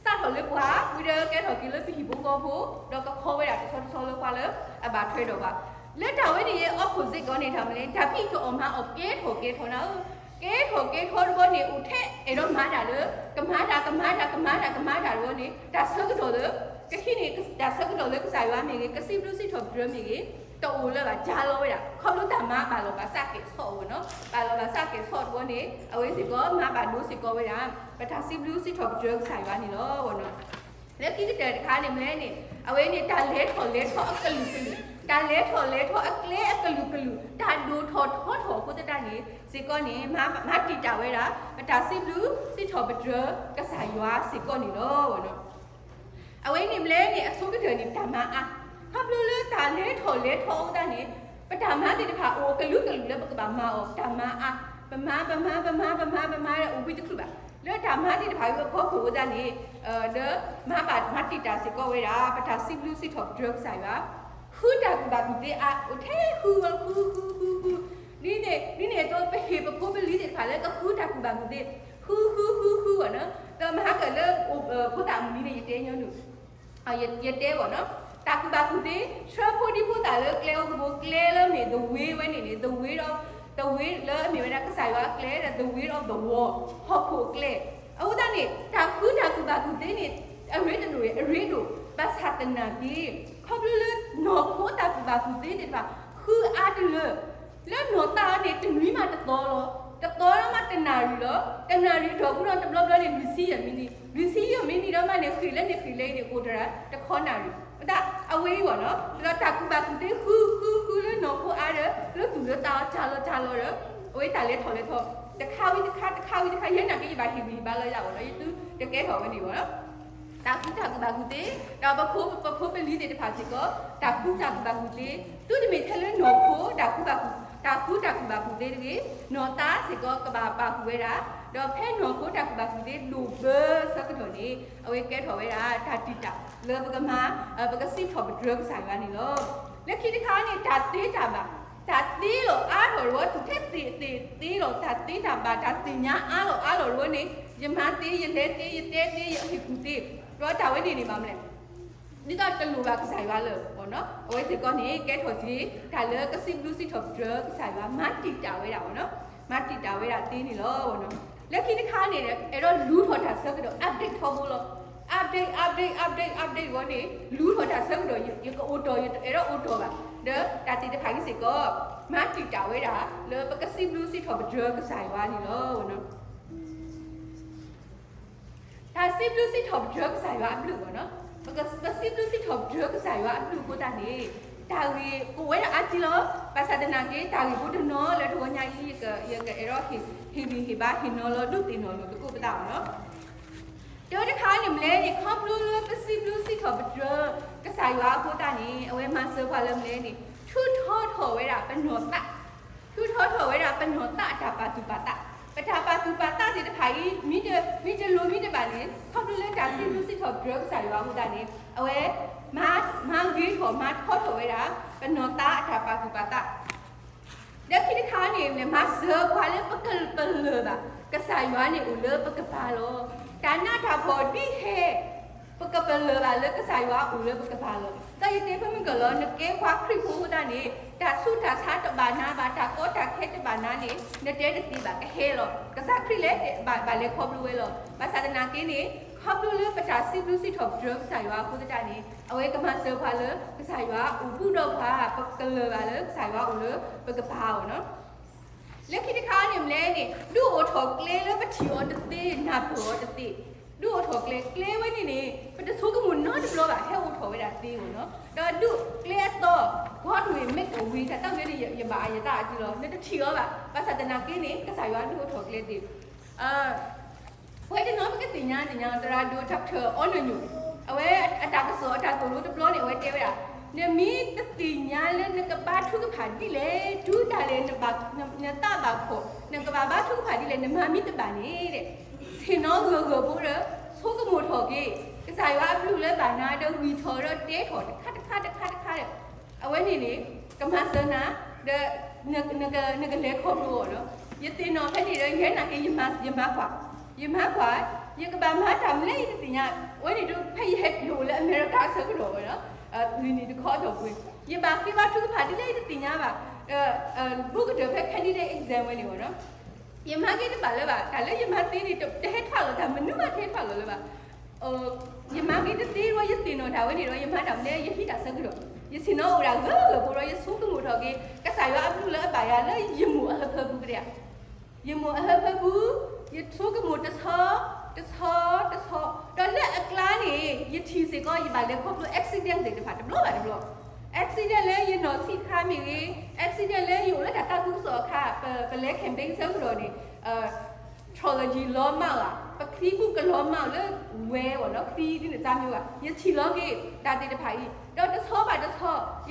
စးထီၣ်လၢပှၤ ဝံၤဒီးကဲထီၣ်က့ၤလၢပဟံၣ်ဖိဃီဖိ, ဒီးကခီဝဲဒၣ်တဆီတဆီလၢပှၤလၢအဘၣ်ထွဲဒီးပှၤ လၢတၢ်ဝဲန့ၣ် opposite ကီးန့ၣ် တၢ်မနုၤလဲၣ် တၢ်ဖံးတၢ်မၤအီၤကဲထီၣ်ကဲထီၣ်နၤဧၢ, ကဲထီၣ်ကဲထီၣ်တဘျီန့ၣ် အိၣ်ထဲအဲၣ်ဒိးမၤတၢ်လၢ ကမၤတၢ် ကမၤတၢ် ကမၤတၢ် ကမၤတၢ်တဘျီန့ၣ် တၢ်ဆၢကတီၢ်လၢ ကဟံးန့ၢ်တၢ်ဆၢကတီၢ်လၢကစၢ်ယွၤမ့ၢ်ဂ့ၤ ကစံးဘျုးစံးထီၣ်ပတြၢၤမ့ၢ်ဂ့ၤ တအိၣ်လၢၤဘၣ် ကၢလီၤဝဲဒၣ် ခီဖျိတၢ်မၤဘၣ်လိာ်ဘၣ်စးကဲၣ်ဆိးအဂီၢ်နီၤ, ဘၣ်လိာ်ဘၣ်စးကဲၣ်ဆိးတဘျီန့ၣ် အဝဲစ့ၢ်ကီး မၤဘၣ်ဒိစ့ၢ်ကီးဝဲဒၣ် ပတၢ်စံးဘျုးစံးထီၣ်ပတြၢၤကစၢ်ယွၤန့ၣ်လီၤ. လၢခံကတၢၢ်တခါန့ၣ်မနုၤလဲၣ်န့ၣ် အဝဲန့ၣ် တၢ်လဲၤထီၣ်လဲၤထီအကလုာ်ကလုာ်, တၢ်လဲၤထီၣ်လဲၤထီအကျဲအကလုာ်ကလုာ်, တၢ်ဒိၣ်ထီၣ်ထီထီၣ်အဃိသတးန့ၣ် စ့ၢ်ကီးန့ၣ် မၤတံာ်တာ်ဝဲဒၣ် ပတၢ်စံးဘျုးစံးထီၣ်ပတြၢၤကစၢ်ယွၤစ့ၢ်ကီးန့ၣ်လီၤ. အဝဲန့ၣ်မနုၤလဲၣ်န့ၣ် အဆိကတၢၢ်န့ၣ် တၢ်မၤအါ, ခီဖျိလၢတၢ်လဲၤထီၣ်လဲၤထီအဃိသတးန့ၣ် ပတၢ်မၤသ့ၣ်တဖၣ်အိၣ်အကလုာ်ကလုာ်လၢပကဘၣ်မၤအီၤ တၢ်မၤအါ, ပမၤ ပမၤ ပမၤ ပမၤ ပမၤဒီးအိၣ်ဝံတချုးဘၣ် လၢတၢ်မၤသ့ၣ်တဖၣ်အံၤအဖီခိၣ်အဃိသတးန့ၣ် ဒီးမၤဘၣ်မၤတံာ်တာ်စ့ၢ်ကီးဝဲဒၣ် ပတၢ်စံးဘျုးစံးထီၣ်ပတြၢၤကစၢ်ယွၤ, ဃုတၢ်ကူၣ်ဘၣ်ကူၣ်သ့အါ အိၣ်ထဲဃုဝဲဃုဃုဃုဃု, ဒ်န့ၣ် ဒ်န့ၣ်အသိး ပဟ့ၣ်ပဖိပလံၤသ့ၣ်တဖၣ်လၢကဃုတၢ်ကူၣ်ဘၣ်ကူၣ်သ့, ဃုဃုဃုဃုဘၣ်နီၤ, ဒီးမဟါကၢၣ်လၢ ဖိသၣ်မုၢ်နံၤန့ၣ် ယတဲညီနုၢ် ယတဲဘၣ်နီၤ, တၢ်ကူၣ်ဘၣ်ကူၣ်သ့ ဆှၢဖိဒံဖိသၣ်လၢကျဲအိၣ်ကဘိ ကျဲလၢအမ့ၢ် the way ဝဲန့ၣ်န့ၣ် the way of, the way လၢအမ့ၢ်ဝဲဒၣ်ကစၢ်ယွၤအကျဲ the way of the world ဟီၣ်ခိၣ်အကျဲ, အဃိသတးန့ၣ် တၢ်ဃုတၢ်ကူၣ်ဘၣ်ကူၣ်သ့န့ၣ် အရ့တဒိၣ် အရ့ဒိၣ် ဘၣ်ဆၣ်သနာ်က့ ခီဖျိလၢနီၢ်ခိတၢ်ကူၣ်ဘၣ်ကူၣ်သ့သ့ၣ်တဖၣ် ဃုအါတလၢ လၢနီၢ်သးန့ၣ် တနွံမးတသီလီၤ. တသီလီၤမးတနၣ်ရံၣ်လီၤ. တနၣ်ရံၣ်အတီၢ်ပူၤဒီးတဘျီဘျီန့ၣ် လွံၢ်ဆံယဲၢ်မံးနံး, လွံၢ်ဆံယဲၢ်မံးနံးဒီးမးန့ၣ် ဃ့ၢ်လၢန့ၣ်ဃ့ၢ်လၢအံၤန့ၣ် အိၣ်တရၣ်တခီနၣ်ရံၣ်. အဝဲအံၤဘၣ်နီၤ, ဒီးတၢ်ကူၣ်ဘၣ်ကူၣ်သ့ဃုဃုဃုလၢနီၢ်ခိအါဒီး လၢသူၣ်လၢသးအီၤတၢ်လီၤတၢ်လီၤဒီး အဝဲတၢ်လဲၤထီၣ်လဲၤထီၣ် တခါဝံၤတခါ တခါဝံၤတခါ ယဲနာ်က့ယဘၣ်ဟ့ၣ်ဂံၢ်ဟ့ၣ်ဘါလီၤယၤဘၣ်နီၤ, ယသုတကဲထီၣ်ဝဲန့ၣ်ဘၣ်နီၤ. တၢ်ဃုတၢ်ကူၣ်ဘၣ်ကူၣ်သ့, ဒီးပဖိပဖိပလံၤသ့ၣ်တဖၣ်စ့ၢ်ကီး တၢ်ဃုတၢ်ကူၣ်ဘၣ်ကူၣ်သ့, သုတမ့ၢ်ထဲလၢနီၢ်ခိ တၢ်ဃုတၢ်ကူၣ်ဘၣ်ကူၣ်သ့တဂ့ၤ, နီၢ်သးစ့ၢ်ကီးကဘၣ်ပာ်ဃုာ်ဝဲဒၣ်, ဒီးဖဲနီၢ်ခိတၢ်ကူၣ်ဘၣ်ကူၣ်သ့ဒိၣ်ဘၢဆၢကတီၢ်န့ၣ် အဝဲကဲထီၣ်ဝဲဒၣ် တၢ်တံာ်တာ်လၢပကမၤ ပကစံးထီၣ်ပတြၢၤကစၢ်ယွၤန့ၣ်လီၤ. လၢခံတခါန့ၣ် တၢ်သ့တၢ်ဘၣ်, တၢ်သ့လီၤအါထီၣ်တဝီ တုၤထဲသ့ၣ်သ့ၣ်သ့လီၤ တၢ်သ့တၢ်ဘၣ် တၢ်သ့ၣ်ညါအါလီၤအါလီၤတဝီန့ၣ် ယမၤသ့ ယလဲၤသ့ ယတဲသ့ ယဟ့ၣ်ကူၣ်သ့, ဒီးတၢ်ဝဲန့ၣ်န့ၣ်ဘၣ်မလဲၣ်, ဒ်သိးတလိၣ်ဘၣ်ကစၢ်ယွၤလၢၤဘၣ်နီၤ, အဝဲစ့ၢ်ကီးန့ၣ် ကဲထီၣ်စ့ၢ် တၢ်လၢကစံးဘျုးစံးထီၣ်ပတြၢၤကစၢ်ယွၤ မၤတံာ်တာ်ဝဲဒၣ်ဘၣ်နီၤ, မၤတံာ်တာ်ဝဲဒၣ်သ့န့ၣ်လီၤ. လၢခံတခါန့ၣ် အဲၣ်ဒိးလူၤထီၣ်တၢ်ဆၢကတီၢ် update ထီဘိလီၤ. update update update update ဝဲန့ၣ် လူၤထီၣ်တၢ်ဆၢကတီၢ် ယကအိၣ်တီၢ် ယအဲၣ်ဒိးအိၣ်တီၢ်ဘၣ်, ဒီးတၢ်သ့ၣ်တဖၣ်အံၤစ့ၢ်ကီး မၤတံာ်တာ်ဝဲဒၣ် လၢပကစံးဘျုးစံးထီၣ်ပတြၢၤကစၢ်ယွၤန့ၣ်လီၤ. တၢ်စံးဘျုးစံးထီၣ်ပတြၢၤကစၢ်ယွၤအဘျုးဘၣ်နီၤ, ပက ပစံးဘျုးစံးထီၣ်ပတြၢၤကစၢ်ယွၤအဘျုးအဃိသတးန့ၣ် တၢ်ဂ့ၢ်ကအိၣ်ဝဲဒၣ်အါကံလီၤ. ဘၣ်ဆၣ်သနာ်က့ တၢ်ဂ့ၢ်ဖိတနီၤလၢတဂီၤညါအံၤ ယကအဲၣ်ဒိးဟ့ၣ်ဂံၢ်ဟ့ၣ်ဘါ ဟ့ၣ်နီၤလီၤဒုးသ့ၣ်နီၣ်လီၤသကိးပသးဘၣ်နီၤ. တၢ်တခါန့ၣ်မ့ၢ်လဲၣ်န့ၣ် ခီဖျိလၢပစံးဘျုးစံးထီၣ်ပတြၢၤကစၢ်ယွၤအဃိသတးန့ၣ် အဝဲမၤစၢၤပှၤလၢမ့ၢ်လဲၣ်န့ၣ် ထုးထီထီၣ်ဝဲဒၣ်ပနီၢ်သး ထုးထီထီၣ်ဝဲဒၣ်ပနီၢ်သးအတၢ်ပာ်သူၣ်ပာ်သး, ပတၢ်ပာ်သူၣ်ပာ်သးသ့ၣ်တဖၣ်အံၤ မ့ၢ်တလိၤမ့ၢ်တဘၣ်န့ၣ် ခီဖျိလၢတၢ်စံးဘျုးစံးထီၣ်ပတြၢၤကစၢ်ယွၤအဃိသတးန့ၣ် အဝဲ မၤဂ့ၤထီၣ်မၤထီထီၣ်ဝဲဒၣ် ပနီၢ်သးအတၢ်ပာ်သူၣ်ပာ်သး ဒီးခံတခါန့ၣ် မၤစၢၤပှၤလၢပကပလၢၢ်ဘၣ် ကစၢ်ယွၤန့ၣ်အိၣ်လၢပကပၤလီၤ. တၢ်နးတၢ်ဖှီၣ်ဒ်ဟဲ ပကပလၢၢ်ဘၣ်လၢကစၢ်ယွၤအိၣ်လၢပကပၤလီၤ. ဒီးယတဲဖဲမုၢ်ကၢၢ်လီၤ နကဲပှၤခရံာ်ဖိအဃိသတးန့ၣ် တၢ်ဆူးတၢ်ဆါတဘၣ်နၤဘၣ် တၢ်ကီတၢ်ခဲတဘၣ်နၤန့ၣ် နတဲတသ့ဘၣ်ကဟဲလီၤ. ကစၢ်ခရံာ်လဲၤဘၣ်လဲၤခီဖျိဝဲလီၤ. ဘၣ်ဆၣ်သနာ်က့န့ၣ် ခီဖျိလၢပတၢ်စံးဘျုးစံးထီၣ်ပတြၢၤကစၢ်ယွၤအဃိသတးန့ၣ် အဝဲကမၤစၢၤပှၤလၢကစၢ်ယွၤအိၣ်ဘူးဒီးပှၤ ပကလၢၢ်ဘၣ်လၢကစၢ်ယွၤအိၣ်လၢပကပၤအီၤနီၤ လၢခံတခါန့ၣ်မ့ၢ်လဲၣ်န့ၣ် ဒုးအိၣ်ထီၣ်ကျဲလၢပထံၣ်အီၤတသ့ နၢ်ပၢၢ်အီၤတသ့, ဒုးအိၣ်ထီၣ်ကျဲ ကျဲဝဲန့ၣ်န့ၣ် ပတဆိကမိၣ်နီတဘျီဘၣ် ဟဲအိၣ်ထီၣ်ဝဲဒၣ်သ့အီၤနီၤ, ဒီးဒုးကျဲအသီ God will make a way တၢ်သးဝဲန့ၣ် ယဘၣ်ယသးအစုလီၤ နတထံၣ်အီၤဘၣ် ဘၣ်ဆၣ်သနာ်က့န့ၣ် ကစၢ်ယွၤဒုးအိၣ်ထီၣ်ကျဲသ့ ပဝဲတနီၤပကသ့ၣ်ညါသ့ၣ်ညါ သရၣ်ဒိၣ် Doctor အီနၢၣ်ညိၣ် အဝဲအတၢ်ကစီၣ်အတၢ်သိၣ်လိတဘျီန့ၣ် အဝဲတဲဝဲဒၣ် နမ့ၢ်တသ့ၣ်ညါလၢနကဘါထုကဖၣ်ဒ်လဲၣ် တုၤဒၣ်လဲာ်နဘၣ် နသးဘၣ်ဖှီၣ် နကဘၣ်ဘါထုကဖၣ်ဒ်လဲၣ် နမၤမ့ၢ်တဘၣ်န့ၣ် ဆ့ၣ်နီၤဂၢၢ်ဂၢၢ်ဖိဒီး ဆိကမိၣ်ထီၣ်က့ၤ ကစၢ်ယွၤအဘျုးလၢဘၣ်နၤဒီးဂံၢ်ထီၣ်ဒီးတဲထီၣ်တခါတခါတခါတခါဒီး အဝဲန့ၣ်န့ၣ် ကမၤစၢၤနၤ ဒီး နကလဲၤခီဖျိအီၤလီၤ. ယသ့ၣ်နီၣ်ဖဲန့ၣ်ဒီး ယဲနာ်က့ၤ ယမၤကွၢ်, ယမၤကွၢ်, ယကဘၣ်မၤတၢ်မနုၤလဲၣ်ယတသ့ၣ်ညါ, အဝဲန့ၣ်ဒီး ဖဲယဟဲလိၣ်လၢအမဲရကၤအဆၢကတီၢ်ဝဲဒီး လွံၢ်နံၣ်တခီအတီၢ်ပူၤ, ယဘၣ်ဃ့ဘါထုကဖၣ်ဒ်လဲၣ်ယတသ့ၣ်ညါဘၣ်, ဘူးကတၢၢ်ဖဲ candidate exam ဝဲန့ၣ်ဝဲဒီး ယမၤက့ၤတဘၣ်လၢၤဘၣ်, တၢ်လၢယမၤသ့န့ၣ် တဟဲထွဲလီၤ, တၢ်မနုၤမးတဟဲထွဲလီၤလၢၤဘၣ်. ယမၤက့ၤတသ့ဒီး ယသ့ၣ်နီၣ်တၢ်ဝဲန့ၣ်ဒီး ယမၤတၢ်မနုၤလဲၣ် ယဟံးတၢ်ဆၢကတီၢ်, ယဆ့ၣ်နီၤအိၣ်ဒၣ်ဂၢၢ်ဂၢၢ်ဖိဒီး ယဆိကမိၣ်ထီၣ်က့ၤ ကစၢ်ယွၤအဘျုးလၢအဘၣ်ယၤလၢယမိၢ်အဟၢဖၢပူၤကဒဲဧါ ယမိၢ်အဟၢဖၢပူၤ, ယဆိကမိၣ်တဆီ, တဆီ, တဆီ, ဒီးလၢအကျါန့ၣ် ယထံၣ်စ့ၢ်ကီး ယဘၣ်လဲၤခီဖျိ accident သ့ၣ်တဖၣ် တဘျီဘၣ်တဘျီ, accident လၢယနီၢ်ဆံးတခါမ့ၢ်ဂ့ၤ, accident လၢယအိၣ်လၢတၢ်သးခုကစီၣ်အခါ ပလဲၤ campaign ဆၢကတီၢ်န့ၣ် ထရီလီၤကံၤလီၤမၢ်ဧါ, ပချံပူကလီၤမၢ်လၢဝဲဝဲနီၤ, ချံဒ်န့ၣ်တၢ်မ့ၢ်ဝဲ, ယထံၣ်လီၤက့ၤ တၢ်သ့ၣ်တဖၣ်အံၤ, ဒီးတဆီဘၣ်တဆီ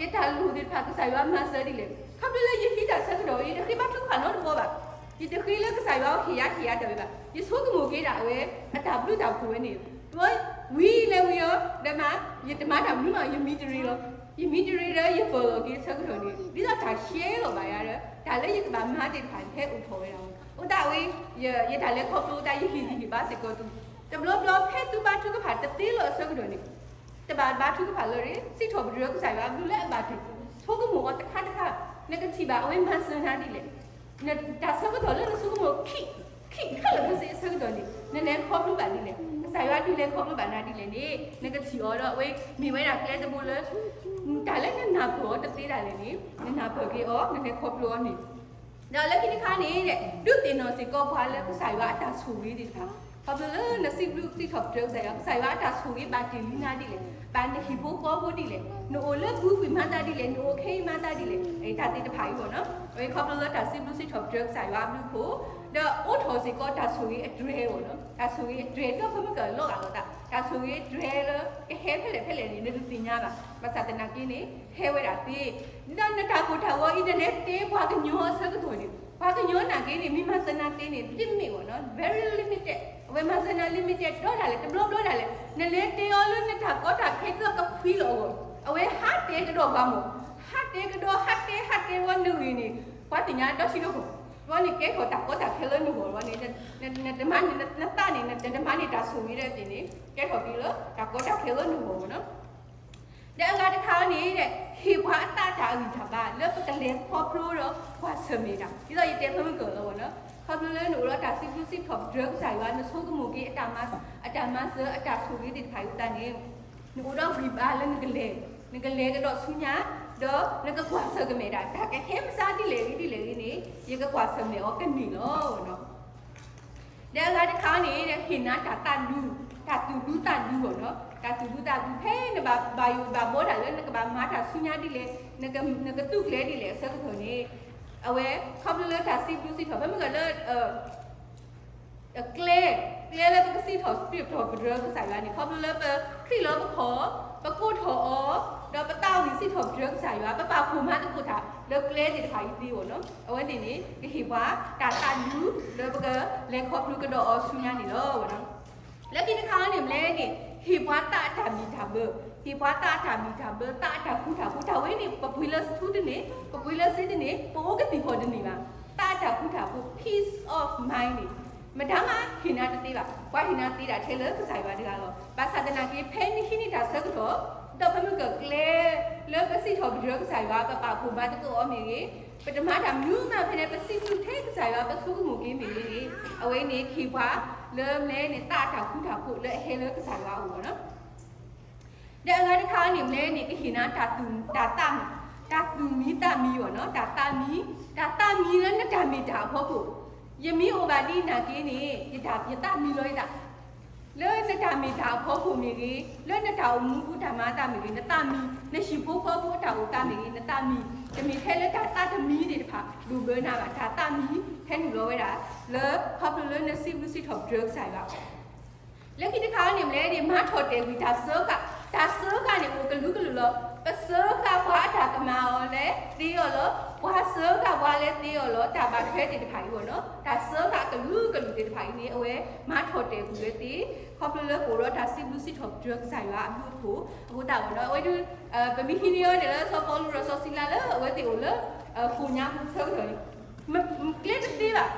ယတၢ်လိၣ်သ့ၣ်တဖၣ် ကစၢ်ယွၤမၤစၢၤဒ်လဲၣ်, ခီဖျိလၢယဟံးတၢ်ဆၢကတီၢ် ယတဃ့ဘါထုကဖၣ်နီတဘျီဘၣ်, ယတဃ့လၢကစၢ်ယွၤအဟ့ၣ်ယၤဟ့ၣ်ယၤတၢ်ဝဲဘၣ်, ယဆိကမိၣ်က့ၤဒၣ်အဝဲ အတၢ်ဘျုးတၢ်ဖှိၣ်ဝဲန့ၣ်, ဝံၤလဲၤဝံၤအီၤ ဒီးမး ယတမၤတၢ်မနုၤမး ယမံတရံးလီၤ ယမ့ၢ်တရ့ဒီးယပၢၤလီၤက့ၤအဆၢကတီၢ်န့ၣ် ဒ်သိးတၢ်ရှဲလီၤဘၣ်ယၤဒီး တၢ်လၢယကဘၣ်မၤသ့ၣ်တဖၣ်န့ၣ် ဟဲအိၣ်ထီၣ်ဝဲဒၣ်အီၤ, အဃိသတးဝဲ ယတၢ်လဲၤခီဖျိအသး ယဟ့ၣ်ဂံၢ်ဟ့ၣ်ဘါစ့ၢ်ကီးသု, တဘျီဘျီဖဲသုဘါထုကဖၣ်တသ့လၢၤအဆၢကတီၢ်န့ၣ် တဘၣ်ဘါထုကဖၣ်လၢၤရ့ၣ်, စံးထီၣ်ပတြၢၤကစၢ်ယွၤအဘျုးလၢအဘၣ်တ့ၢ်, ဆိကမိၣ်အီၤတခါတခါ, နကထံၣ်ဘၣ်အဝဲမၤစၢၤနၤဒ်လဲၣ်, တၢ်ဆၢကတီၢ်လၢနဆိကမိၣ်ခံ, ခံခဲလၢာ်ခဲဆ့အဆၢကတီၢ်န့ၣ် နလဲၤခီဖျိဘၣ်ဒ်လဲၣ်, ကစၢ်ယွၤဒုးလဲၤခီဖျိဘၣ်နၤဒ်လဲၣ်န့ၣ် နကထံၣ်အီၤဒီး အဝဲမ့ၢ်ဝဲဒၣ်ကျဲတဘိလၢ တၢ်လၢနနၢ်ပၢၢ်အီၤတသ့ဒၣ်လဲာ်န့ၣ် နနၢ်ပၢၢ်က့ၤအီၤ နလဲၤခီဖျိအီၤန့ၣ် ဒီးလၢခံတခါန့ၣ် ဒုးသ့ၣ်နီၣ်စ့ၢ်ကီးပှၤလၢကစၢ်ယွၤအတၢ်ဆိၣ်ဂ့ၤသ့ၣ်တဖၣ်, ခီဖျိလၢနစံးဘျုးစံးထီၣ်ပတြၢၤကစၢ်ယွၤ ကစၢ်ယွၤအတၢ်ဆိၣ်ဂ့ၤဘၣ်တ့ၢ်လံနၤဒ်လဲၣ်, ဘၣ်နဟံၣ်ဖိဃီဖိဒ်လဲၣ်, နအိၣ်လၢပူၤကွံာ်မၤသးဒ်လဲၣ်, နအိၣ်ခဲအံၤမၤသးဒ်လဲၣ်, တၢ်သ့ၣ်တဖၣ်အံၤဘၣ်နီၤ, အဝဲခီဖျိလၢတၢ်စံးဘျုးစံးထီၣ်ပတြၢၤကစၢ်ယွၤအဘျုးအဖှိၣ်, ဒီးအိးထီၣ်စ့ၢ်ကီးတၢ်ဆိၣ်ဂ့ၤအတြဲၤဘၣ်နီၤ, တၢ်ဆိၣ်ဂ့ၤအတြဲၤဒီးဖဲမ့ၢ်ကလီၤဂာ်လိာ်သး, တၢ်ဆိၣ်ဂ့ၤအတြဲၤလၢ ကဟဲဖဲလဲၣ်ဖဲလဲၣ်န့ၣ် နတသ့ၣ်ညါဘၣ်, ဘၣ်ဆၣ်သနာ်က့န့ၣ် ဟဲဝဲဒၣ်သ့ ဒီးနတၢ်ကိၢ်တၢ်ဂီၤအံၤ နလဲၤတဲပှၤကညီအဆၢကတီၢ်န့ၣ် ပှၤကညီနာ်က့န့ၣ် မ့ၢ်မၤစၢၤနၤသ့န့ၣ် limited ဘၣ်နီၤ, very limited, အဝဲမၤစၢၤနၤ limited ဒီးဒၣ်လဲာ် တဘျီဘျီဒၣ်လဲာ် နလဲၤတဲအီၤလၢနတၢ်ကီတၢ်ခဲဒ်သိးကဖှံလီၤအဂီၢ်, အဝဲဟးတဲကဒီးပှၤမၢ်, ဟးတဲကဒီး ဟးတဲ ဟးတဲဝဲနဂ့ၢ်န့ၣ် ပှၤသ့ၣ်ညါဒီးဆံးဒီးကီၢ်, ဝဲန့ၣ်ကဲထီၣ်တၢ်ကီတၢ်ခဲလၢနဂီၢ်ဝဲန့ၣ်, နတမၤန့ၢ်နသးန့ၣ် နတမၤန့ၢ်တၢ်ဆိၣ်ဂ့ၤဒီးသ့ၣ်န့ၣ် ကဲထီၣ်က့ၤလၢတၢ်ကီတၢ်ခဲလၢနဂီၢ်မၢ်နီၤ ဒီးအဂၤတခါန့ၣ် ဟ့ၣ်ပှၤအသးအတၢ်အဂံၢ်တၢ်ဘါ လၢပကလဲၤခီဖျိဒီးကွၢ်ဆၢၣ်မဲာ်တၢ်, ဒ်သိးယတဲဖဲမုၢ်ကၢၢ်လီၤဝဲနီၤ, ခီဖျိလၢနအိၣ်ဒီးတၢ်စံးဘျုးစံးထီၣ်ပတြၢၤကစၢ်ယွၤ နဆိကမိၣ်က့ၤ အတၢ်မၤစၢၤ အတၢ်ဆိၣ်ဂ့ၤသ့ၣ်တဖၣ်အံၤအသးန့ၣ် နအိၣ်ဒီးဂံၢ်ဘါလၢနကလဲၤ, နကလဲၤကဒီးဆူညါ, ဒီးနကကွၢ်ဆၢၣ်ကမဲာ်ဒၣ် တၢ်ကဟဲမၤစၢၤဒ်လဲၣ်ဂ့ၤဒ်လဲၣ်ဂ့ၤန့ၣ် ယကကွၢ်ဆၢၣ်မဲာ်အီၤကန့ၢ်လီၤနီၤ ဒီးအဂၤတခါန့ၣ် ဟ့ၣ်နၤတၢ်သးဒူ, တၢ်သူၣ်ဒူသးဒူအဂီၢ်နီၤ, တၢ်သူၣ်ဒူသးဒူ ဖဲနဘၣ်ဘၣ်ယိၣ်ဘၣ်ဘီတၢ်လၢ နကဘၣ်မၤတၢ်ဆူညါဒ်လဲၣ်, နကသူၣ်ကျဲၤဒ်လဲၣ်အဆၢကတီၢ်န့ၣ်, အဝဲခီဖျိလၢတၢ်စံးဘျုးစံးထီၣ် ဖဲမုၢ်ကၢၢ်လၢ ကျဲ, ကျဲလၢပကစံးထီၣ်ပတြၢၤကစၢ်ယွၤန့ၣ် ခီဖျိလၢပခရံာ်လီၤပခီၣ်, ပကိးထီၣ်အီၤ, ဒီးပသးဝံၣ်စံးထီၣ်ပတြၢၤကစၢ်ယွၤ ပပာ်ဖှိၣ်မၤသကိးတၢ်လၢကျဲသ့ၣ်တဖၣ်အံၤသ့အဂီၢ်နီၤ, အဝဲန့ၣ်န့ၣ် ကဟ့ၣ်ပှၤတၢ်သးဒူ လၢပကလဲၤခီဖျိကဒီးအီၤဆူညါန့ၣ်လီၤ. လၢခံတခါန့ၣ်မ့ၢ်လဲၣ်န့ၣ် ဟ့ၣ်ပှၤသးအတၢ်ဘံၣ်တၢ်ဘၢ, ဟ့ၣ်ပှၤသးအတၢ်ဘံၣ်တၢ်ဘၢ သးအတၢ်ဃူတၢ်ဖိး တၢ်ဝဲန့ၣ် ပပှ့ၤလၢထူတန့ၢ်, ပပှ့ၤလၢစ့တန့ၢ်, ပအိၣ်ကသံၣ်ဖီၣ်တန့ၢ်ဘၣ်, သးအတၢ်ဃူတၢ်ဖိး peace of mind န့ၣ် မတၤမးဟ့ၣ်နၤတသ့ဘၣ်, ပှၤဟ့ၣ်နၤသ့ဒၣ်ထဲလၢကစၢ်ယွၤတဂၤလီၤ. ဘၣ်ဆၣ်သနာ်က့ ဖဲနဟံးန့ၢ်တၢ်ဆၢကတီၢ်, ဒီးဖဲမုၢ်ကၢၢ်ကျဲ လၢပစံးထီၣ်ပတြၢၤကစၢ်ယွၤ ပပာ်ဖှိၣ်မၤသကိးအီၤမ့ၢ်ဂ့ၤ, ပတမၤတၢ်မနုၤမးဖဲန့ၣ် ပစံးဘျုးထဲကစၢ်ယွၤ ပဆိကမိၣ်က့ၤမ့ၢ်ဂ့ၤန့ၣ်, အဝဲန့ၣ်ကဟ့ၣ်ပှၤလၢမလဲၣ်န့ၣ် သးအတၢ်ဃူတၢ်ဖိးလၢအဟဲလၢကစၢ်ယွၤအအိၣ်လီၤနီၤ. ဒီးအဂၤတခါန့ၣ်မ့ၢ်လဲၣ်န့ၣ် ကဟ့ၣ်နၤတၢ်သူၣ်, တၢ်သး, တၢ်သူၣ်မံသးမံအဂီၢ်နီၤ, တၢ်သးမံ, တၢ်သးမံလၢနတၢ်မ့ၢ်တၢ်အဖီခိၣ်, ယမ့ၢ်အိၣ်ဘၣ်ဒ်နာ်က့န့ၣ် ယတၢ်, ယသးမံလီၤယသး, လၢနတၢ်မ့ၢ်တၢ်အဖီခိၣ်မ့ၢ်ဂ့ၤ, လၢနတၢ်အိၣ်မူအပူၤတၢ်မၤအသးမ့ၢ်ဂ့ၤ နသးမံ, နဟံၣ်ဖိဃီဖိအတၢ်အိၣ်သးမ့ၢ်ဂ့ၤ နသးမံ, တမ့ၢ်ထဲလၢတၢ်သးတမံသ့ၣ်တဖၣ် ဒိၣ်ဘၢနၤဘၣ်, တၢ်သးမံဟဲနုာ်လီၤဝဲဒၣ် လၢခီဖျိလၢနစံးဘျုးစံးထီၣ်ပတြၢၤကစၢ်ယွၤ လၢခံတခါန့ၣ်မ့ၢ်လဲၣ်န့ၣ် မၤထီၣ်တဲာ်ကွံာ်တၢ်စၢဃာ်, တၢ်စၢဃာ်န့ၣ်အိၣ်ကလုာ်ကလုာ်လီၤ. ပစၢဃာ်ပှၤအတၢ်ကမၣ်အီၤလၢသ့အီၤလီၤ. ပှၤစၢဃာ်ပှၤလၢသ့အီၤလီၤ. တၢ်ဘၣ်ထွဲသ့ၣ်တဖၣ်အံၤအဂီၢ်နီၤ, တၢ်စၢဃာ်ကလုာ်ကလုာ်သ့ၣ်တဖၣ်အံၤန့ၣ် အဝဲမၤထီၣ်တဲာ်ကွံာ်ဝဲသ့ၣ် ခီဖျိလၢပအိၣ်ဒီးတၢ်စံးဘျုးစံးထီၣ်ပတြၢၤကစၢ်ယွၤအဘျုးအဖှိၣ်အဃိသတးအဂီၢ်နီၤ, အဝဲဒၣ် ပမ့ၢ်ဟံးန့ၢ်အီၤန့ၣ်လၢစီၤပီလူးဒီးစီၤစံလၤလၢအဝဲသ့ၣ်အိၣ်လၢဃိာ်ညါပူၤအဆၢကတီၢ်န့ၣ် ကျဲတသ့ဘၣ်.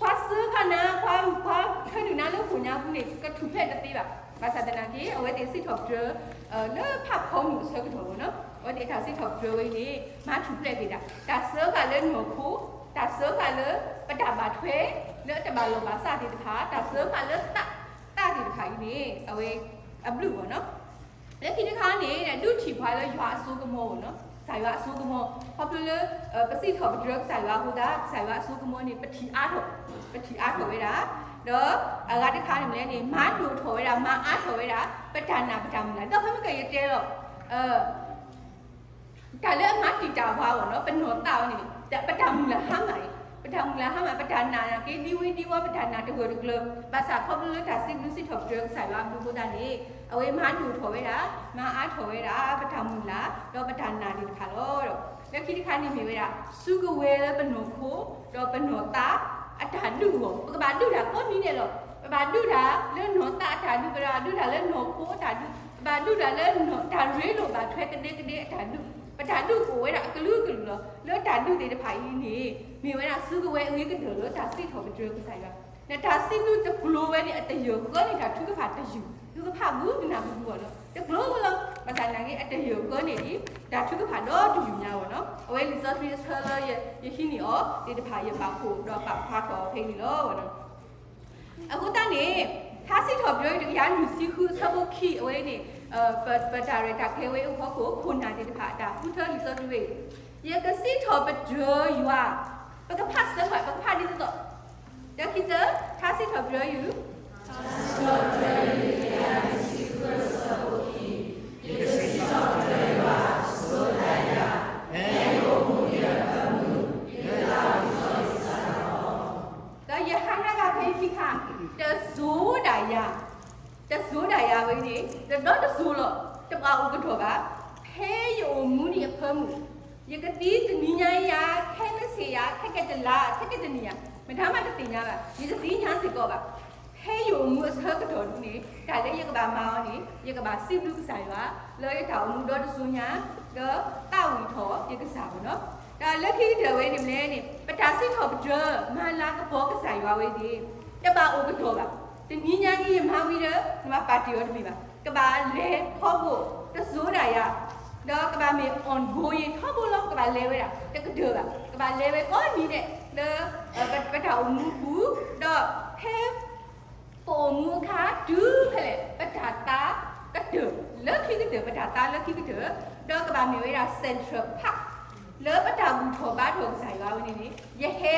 ပှၤစၢဃာ်နၤ, ပှၤ, ပှၤဟဲနုာ်နၤလၢဃိာ်ညါပူၤန့ၣ် ကထူၣ်ဖျဲးတသ့ဘၣ်. ဘၣ်ဆၣ်သနာ်က့ အဝဲသ့ၣ်စံးထီၣ်ပတြၢၤ လၢဖးဖီမုၢ်အဆၢကတီၢ်အဂီၢ်နီၤ, အဝဲသ့ၣ်တၢ်စံးထီၣ်ပတြၢၤဝဲအံၤန့ၣ် မၤထူၣ်ဖျဲးက့ၤဒၣ် တၢ်စၢဃာ်လၢနီၢ်ခိ, တၢ်စၢဃာ်လၢပတၢ်ဘၣ်ထွဲ လၢအတဘၣ်လီၢ်ဘၣ်စးသ့ၣ်တဖၣ်, တၢ်စၢဃာ်လၢသး, သးသ့ၣ်တဖၣ်အံၤန့ၣ် အဝဲအဘျုးအဂီၢ်နီၤ. လၢခံတခါန့ၣ် ဒုးထံၣ်ပှၤလၢယွၤအစိကမီၤအဂီၢ်နီၤ, ကစၢ်ယွၤအစိကမီၤ, ခီဖျိလၢ ပစံးထီၣ်ပတြၢၤကစၢ်ယွၤအဃိသတး ကစၢ်ယွၤအစိကမီၤန့ၣ် ပထံၣ်အါထီၣ်, ပထံၣ်အါထီၣ်ဝဲဒၣ်, ဒီးအဂၤတခါန့ၣ်မ့ၢ်လဲၣ်န့ၣ် မၤဒိၣ်ထီၣ်ဝဲဒၣ်, မၤအါထီၣ်ဝဲဒၣ် ပတၢ်နာ်ပတၢ်မုၢ်လၢ်, ဒီးဖဲမ့ၢ်ကယတဲလီၤ တၢ်လၢအမၤတံာ်တာ်ပှၤအဂီၢ်နီၤ, ပနီၢ်သးအီၤန့ၣ် ပတၢ်မုၢ်လၢ်ဟါမၢ်အံၤ, ပတၢ်မုၢ်လၢ်ဟါမၢ်, ပတၢ်နာ်က့ဒ်ဝဲဒ်ဝဲ, ပတၢ်နာ်တဂၢၢ်တကျၢၤ, ဘၣ်ဆၣ်ခီဖျိလၢတၢ်စံးဘျုးစံးထီၣ်ပတြၢၤကစၢ်ယွၤအဘျုးအဃိသတးန့ၣ် အဝဲမၤဒိၣ်ထီၣ်ဝဲဒၣ်, မၤအါထီၣ်ဝဲဒၣ် ပတၢ်မုၢ်လၢ် ဒီးပတၢ်နာ်သ့ၣ်တဖၣ်လီၤ. ဒီးလၢခံတခါန့ၣ်မ့ၢ်ဝဲဒၣ် စုကဝဲၤလၢပနီၢ်ခိ ဒီးပနီၢ်သးအတၢ်ဒုးအဂီၢ်, ပကဘၣ်ဒုးတၢ်ကိးနံၤဒဲးလီၤ. ပဘၣ်ဒုးတၢ်လၢနီၢ်သးအတၢ်ဒုး, ပဘၣ်ဒုးတၢ်လၢနီၢ်ခိအတၢ်ဒုး, ဘၣ်ဒုးတၢ်လၢတၢ်ရ့လိာ်ဘၣ်ထွဲကဒဲကဒဲအတၢ်ဒုး, ပတၢ်ဒုးကအိၣ်ဝဲဒၣ်အကလုာ်ကလုာ်လီၤ. လၢတၢ်ဒုးသ့ၣ်တဖၣ်အံၤန့ၣ် မ့ၢ်ဝဲဒၣ်စုကဝဲၤအဂ့ၤကတၢၢ်လၢတၢ်စံးထီၣ်ပတြၢၤကစၢ်ယွၤ, နတၢ်စံးဘျုးတကျိၤဝဲန့ၣ် အတယၢၢ်ကီန့ၢ်တၢ်ထုကဖၣ်တယုၢ်, ထုကဖၣ်ဘူးကနၣ်ဘူးဘူးအီၤလီၤ. တကျိၤလီၤ, ဘၣ်ဆၣ်သနာ်က့ အတယၢၢ်ကီန့ၢ်ဒံး တၢ်ထုကဖၣ်ဒီတယုၢ်ညါအီၤလီၤ. အဝဲလံာ်စီဆှံအဆၢလၢယဟံးန့ၢ်အီၤသ့ၣ်တဖၣ် ယပာ်ဖှိၣ်ဒီးပာ်ဖျါထီၣ်ဖဲန့ၣ်လီၤ. အဃိသတးန့ၣ် ထါစံးထီၣ်ပတြၢၤတကယၤနွံဆံဃုအဆၢဖိခံ အဝဲန့ၣ် ပတၢ်ရဲၣ်တၢ်ကျဲၤဝဲအဖီခိၣ် ခိၣ်နၢ်သ့ၣ်တဖၣ်အတၢ်ဃုထၢလံာ်စီဆှံဝဲအံၤ, ယကစံးထီၣ်ပတြၢၤယွၤ, ပကဖးစၢၤကွၢ် ပကဖးဒ်သိးသိး, ဒီးခံသၢ, ထါစံးထီၣ်ပတြၢၤယွၤ ဒီးယဟါနၢ်ဂၤဖဲခံခါ, တစိၤဒၣ်ယၤ, တစိၤဒၣ်ယၤဝဲန့ၣ် တဒီတစိၤလီၤ, တဘၣ်အိၣ်ကဒီးဘၣ်, ဖဲယအိၣ်မူဒံးအဖၢမုၢ်, ယကသံတနံၤညါယၤ, ခဲမုၢ်ဆ့ၣ်ယၤ, ခဲကဲတလါ, ခဲကဲတနံၤယၤ, မတၤမးတသ့ၣ်ညါဘၣ်, ယတသ့ၣ်ညါစ့ၢ်ကီးဘၣ်. ဖဲယအိၣ်မူအဆၢကတီၢ်ဒၣ်န့ၣ် တၢ်လၢယကဘၣ်မၤအီၤန့ၣ် ယကဘၣ်စံးဘျုးကစၢ်ယွၤ လၢယတၢ်အိၣ်မူဒီတစိၤညါ, ဒီးသးဝံၣ်ထီၣ်ယကစၢ်ပူၤနီၤ. ဒီးလၢခံကတၢၢ်ဝဲန့ၣ်မ့ၢ်န့ၣ် ပတၢ်စံးထီၣ်ပတြၢၤ မၤလၤကပီၤကစၢ်ယွၤဝဲန့ၣ် တဘၣ်အိၣ်ကဒီးဘၣ်. တနံၤညါအံၤယမၤဝံၤဒီး နဘၣ်ပာ်တ့ၢ်အီၤတမ့ၢ်ဘၣ်. ကဘၣ်လဲၤထီဘိ တစိၤဒၣ်ယၤ, ဒီးကဘၣ်မ့ၢ် ongoing ထီဘိလီၤ, ကဘၣ်လဲၤဝဲဒၣ် တကတၢၢ်ဘၣ်, ကဘၣ်လဲၤဝဲကိးနံၤဒဲး လၢ ပတၢ်အိၣ်မူပူၤ, ဒီးဖဲ ပအိၣ်မူအခါ တုၤဖဲလဲၣ် ပတၢ်သါကတၢၢ် လၢခံကတၢၢ်, ပတၢ်သါလၢခံကတၢၢ်, ဒီးကဘၣ်မ့ၢ်ဝဲဒၣ် central part လၢပတၢ်ဘူၣ်ထီၣ်ဘါထီၣ်ကစၢ်ယွၤဝဲန့ၣ်န့ၣ် ယဟဲ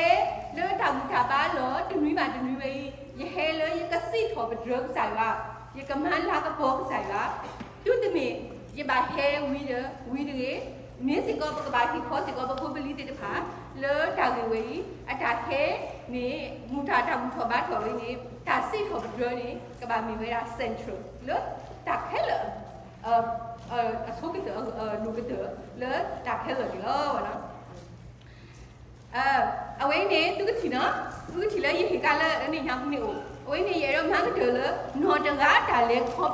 လၢတၢ်ဘူၣ်တၢ်ဘါလီၢ် တနွံဘၣ်တနွံဝဲအံၤ, ယဟဲလၢယကစံးထီၣ်ပတြၢၤကစၢ်ယွၤ, ယကမၤလၤကပီၤကစၢ်ယွၤ, တုၤတမ့ၢ် ယဘၣ်ဟဲဝံၤဒီး ဝံၤတဂ့ၤ, မ့ၢ်စ့ၢ်ကီး ပကဘၣ်ဟ့ၣ်ခီစ့ၢ်ကီး ပဖိပလံၤသ့ၣ်တဖၣ် လၢတၢ်ဂ့ၢ်ဝဲအံၤ အတၢ်ဟဲန့ၣ် ဘူၣ်ထီၣ်တၢ်ဘူၣ်ထီၣ်ဘါထီၣ်ဝဲန့ၣ် တၢ်စံးထီၣ်ပတြၢၤန့ၣ် ကဘၣ်မ့ၢ်ဝဲဒၣ် central လၢတၢ်ခဲလၢာ် အဆိကတၢၢ် အဒိၣ်ကတၢၢ် လၢတၢ်ခဲလၢာ်န့ၣ်လီၤ. အဝဲန့ၣ် သုကထံၣ်နီၤ, သုကထံၣ်လၢယဟ့ၣ်ကါလၢန့ၣ်ညါပူၤန့ၣ်အိၣ်, အဝဲန့ၣ် ယအဲၣ်ဒိးမၤကတၢၢ်လၢ နီၢ်တဂၤတၢ်လဲၤခီဖျိ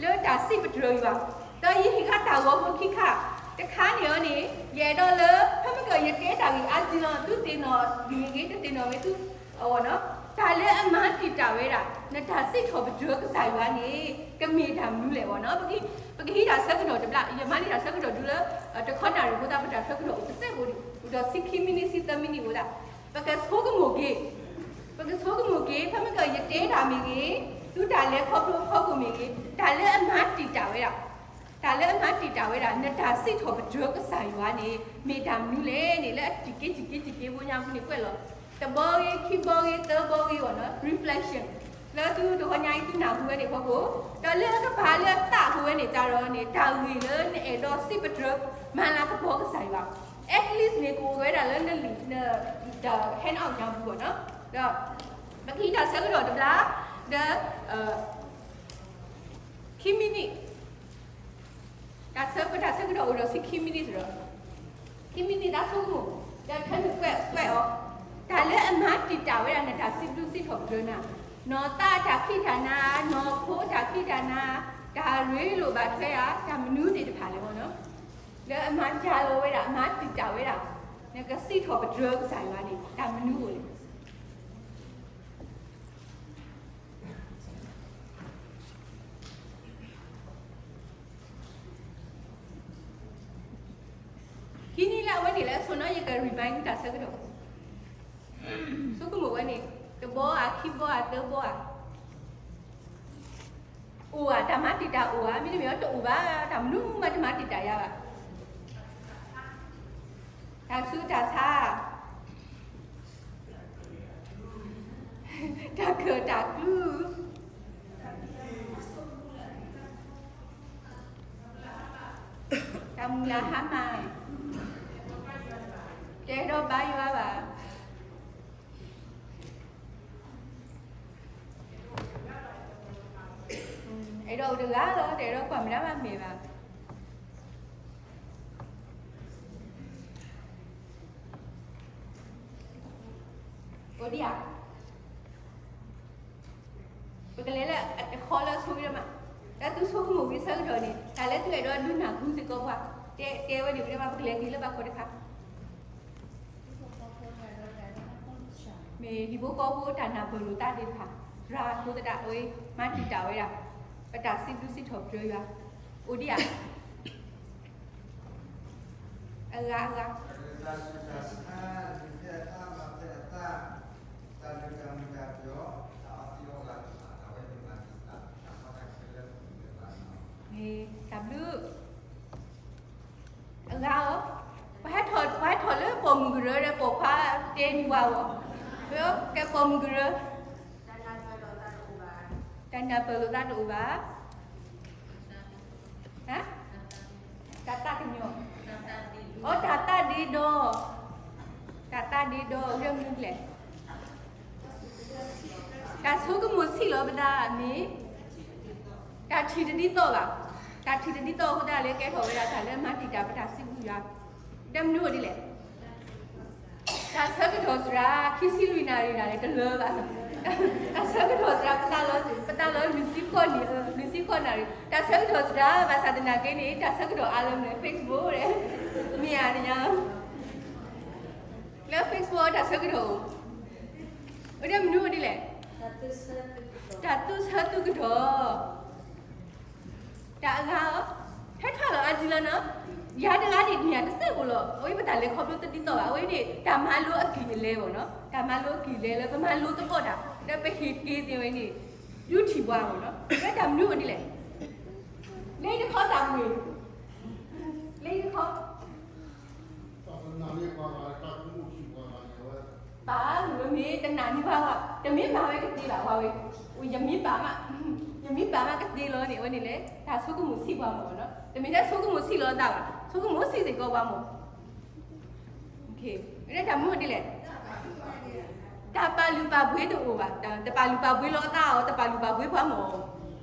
လၢတၢ်စံးပတြၢၤယွၤ, ဒီးယဟ့ၣ်ကါတၢ်ဂီၤဖိခံခါ, တခါန့ၣ်အီၤန့ၣ် ယအဲၣ်ဒိးလၢ ဖဲမ့ၢ်ကယတဲတၢ်ဂ့ၢ်အါကံလီၤ သုသ့ၣ်နီၣ်မ့ၢ်ဂ့ၤ တသ့ၣ်နီၣ်ဂ့ၤ သု အဝဲနီၤ, တၢ်လၢအမၤတံာ်တာ်ဝဲဒၣ် နတၢ်စံးထီၣ်ပတြၢၤကစၢ်ယွၤန့ၣ် ကမ့ၢ်တၢ်မနုၤလဲၣ်ဝဲနီၤ. ပကဟံးတၢ်ဆၢကတီၢ်တဘျီ, ယမၤန့ၢ်တၢ်ဆၢကတီၢ်ဒုးလၢ တခီနၣ်ရံၣ်အဃိသတး ပတၢ်ဆၢကတီၢ်အိၣ်ကစဲးဖိဒံး, အိၣ်ဒီးဆံခံမံးနံး ဆံသၢမံးနံးအဃိသတး ပကဆိကမိၣ်က့ၤ, ပကဆိကမိၣ်က့ၤ ဖဲမ့ၢ်ကယတဲတၢ်မ့ၢ်ဂ့ၤ, သုတၢ်လဲၤခီဖျိအဖီခိၣ်မ့ၢ်ဂ့ၤ, တၢ်လၢအမၤတံာ်တာ်ဝဲဒၣ် တၢ်လၢအမၤတံာ်တာ်ဝဲဒၣ် နတၢ်စံးထီၣ်ပတြၢၤကစၢ်ယွၤန့ၣ် မ့ၢ်တၢ်မနုၤလဲၣ်န့ၣ် လၢအတံာ်က့တံာ်က့တံာ်က့ဖိညါပူၤန့ၣ် ကွဲးလီၤ တဘီဂ့ၤ ခံဘီဂ့ၤ သၢဘီဂ့ၤအဂီၢ်နီၤ reflection လၢသုတဂီၤညါအံၤ သုနၢ်ဟူဝဲန့ၣ်အဖီခိၣ်, ဒီးလၢအကပၤလၢအသးဟူဝဲန့ၣ် တၢ်ဒီးန့ၣ် တၢ်ဂ့ၢ်လၢနအဲၣ်ဒိးစံးပတြၢၤ မၤလၤကပီၤကစၢ်ယွၤ at least န့ၣ် ကအိၣ်ဝဲဒၣ်လၢနလံာ် န hand out ညါပူၤအဂီၢ်နီၤ, ဒီး ပကဟံးတၢ်ဆၢကတီၢ်တဘျီ ဒီး ခံမံးနံး, တၢ်ဆၢ ပတၢ်ဆၢကတီၢ်အိၣ်ဒီးဆံခံမံးနံးဒီး ခံမံးနံးတၢ်ဆိကမိၣ်, ဒီးခဲန့ၣ်ကွဲး ကွဲးအီၤ, တၢ်လၢအမၤတံာ်တာ်ဝဲဒၣ် နတၢ်စံးဘျုးစံးထီၣ်ပတြၢၤနၤ, နီၢ်သးအတၢ်ခံးတၢ်နၤ, နီၢ်ခိအတၢ်ခံးတၢ်နၤ, တၢ်ရ့လိာ်ဘၣ်ထွဲဧါ, တၢ်မနုၤသ့ၣ်တဖၣ်လဲၣ်ဝဲနီၤ, လၢအမၤတံာ်တာ်ဝဲဒၣ် မၤတံာ်တာ်ဝဲဒၣ် နကစံးထီၣ်ပတြၢၤကစၢ်ယွၤန့ၣ် တၢ်မနုၤအိၣ်လဲၣ်. ဟံးန့ၢ်လၢအဝဲန့ၣ်လၢဆိနီၤ ယက remind တၢ်ဆၢကတီၢ်, ဆိကမိၣ်ဝဲန့ၣ် တဘီဧါ ခံဘီဧါ သၢဘီဧါ, အိၣ်ဧါ တၢ်မၤတံာ်တာ်အိၣ်ဧါ, မ့တမ့ၢ်တအိၣ်ဘၣ်, တၢ်မနုၤမးတမၤတံာ်တာ်ယၤဘၣ်. တၢ်ဆူးတၢ်ဆါ, တၢ်ကၢၢ်တၢ်ကျူ, တၢ်မုၢ်လၢ်ဟါမၢ်, တအဲၣ်ဒိးဘါယွၤဘၣ်. အဲၣ်ဒိးအိၣ်တဂၤလီၤ, တအဲၣ်ဒိးကွၢ်မတၤမးမဲာ်ဘၣ်. အိၣ်ဒံးဧါ, ပကလဲၤလၢအတခီလၢအဆိကတၢၢ်မး, တၢ်သုဆိကမိၣ်ဂ့ၤဆၢကတီၢ်န့ၣ် တၢ်လၢသုအဲၣ်ဒိးဒုးနၢ်ဟူစ့ၢ်ကီးပှၤ, တဲ တဲဝဲန့ၣ် ဝံၤဒီးပကလဲၤက့ၤလၢဘၣ်ခိၣ်တခါ, မ့ၢ်ဟံၣ်ဖိဃီဖိတၢ်နၢ်ပၢၢ်လိာ်သးသ့ၣ်တဖၣ်, သရၣ်ဖိသတးအဝဲ မၤတံာ်တာ်ဝဲဒၣ် ပတၢ်စံးဘျုးစံးထီၣ်ပတြၢၤယွၤ, အိၣ်ဒံးဧါ, အဂၤအဂၤ မ့ၢ်တၢ်ဘျုး အဂၤဧိၤ, ပှၤဟဲထီၣ် ပှၤဟဲထီၣ်လၢပိာ်မုၣ်ကရၢဒီးပိာ်ခွါတဲနံၤဝါဧိၤ, ကဲပိာ်မုၣ်ကရၢ, တၢ်နၢ်ပၢၢ်လိာ်သးတအိၣ်ဘၣ်, ဟါ, တၢ်သးကညီၤ, အိ တၢ်သးဒ့ဒီ, တၢ်သးဒ့ဒီ ဂ့ၢ်မနုၤလဲၣ် တၢ်ဆိကမိၣ်ဆံးလီၤပသးမ့ၢ် တၢ်ထံၣ်တဒ်သိးဘၣ်, တၢ်ထံၣ်တဒ်သိးအဃိသတးလၢကဲထီၣ်ဝဲဒၣ်တၢ်လၢမၤတံာ်တာ်ပတၢ်စံးဘျုးယွၤ, ဒီးမနုၤအိၣ်ဒ်လဲၣ်, တၢ်ဆၢကတီၢ်စှၤ ခံဆံလွံၢ်နၣ်ရံၣ်ဒၣ်လဲာ်တလၢဘၣ်, တၢ်ဆၢကတီၢ်စှၤ ပသးလီၤ ပသးလီၤလွံၢ်ဆံဃိးနံၣ် လွံၢ်ဆံဃိးနၣ်ရံၣ် တၢ်ဆၢကတီၢ်စှၤ ဘၣ်ဆၣ်သနာ်က့န့ၣ် တၢ်ဆၢကတီၢ်အါလၢမနုၤလဲၣ် Facebook မ့ၢ်ဧါန့ၣ်ညါ လၢ Facebook တၢ်ဆၢကတီၢ်အိၣ်, အိၣ်ဒီးမနုၤအိၣ်ဒ်လဲၣ်, တၢ်သူၣ်ဆၢသုးကတီၢ်, တၢ်အဂၤဧိၤ, ဟဲထီၣ်လီၤအါစုလီၤနီၤ, ယၤတဂၤန့ၣ် မ့ၢ်ယၤတစဲးဖိလီၤ, အဝဲပတၢ်လဲၤခီဖျိတဒ်သိးဘၣ်, အဝဲန့ၣ် တၢ်မၤလိအကံၢ်အလဲဘၣ်နီၤ, တၢ်မၤလိအကံၢ်လဲလၢပမၤလိသကိးတၢ်, ဒီးပဟ့ၣ်က့ၤသ့ၣ်ဝဲန့ၣ်, ယူထံၣ်ပှၤမ့ၢ်နီၤ, လၢတၢ်မနုၤအိၣ်ဒ်လဲၣ်, လၢတခီတၢ်မ့ၢ်, လၢတခီ ပာ်မ့ၢ်တနာ်န့ၢ်ပှၤဘၣ်, တမ့ၢ်တနာ်န့ၢ်ပှၤဘၣ်, တမ့ၢ်ဘၣ်ဝဲကသ့ဘၣ်ဝဲ, ယမ့ၢ်ဘၣ်မး, ယမ့ၢ်ဘၣ်မးကသ့လီၤန့ၣ် အဝဲန့ၣ်လဲၣ်, တၢ်ဆိကမိၣ်ဆံးပှၤမ့ၢ်နီၤ, တမ့ၢ်ထဲဆိကမိၣ်ဆံးလီၤသးဘၣ်, ဆိကမိၣ်ဆံးစ့ၢ်ကီးပှၤမ့ၢ်, တၢ်မနုၤအိၣ်ဒ်လဲၣ်, တၢ်ပာ်လုၢ်ပာ်ပှ့ၤတအိၣ်ဘၣ်, တပာ်လုၢ်ပာ်ပှ့ၤလီၤအသးအီၤ, တပာ်လုၢ်ပာ်ပှ့ၤပှၤမ့ၢ်,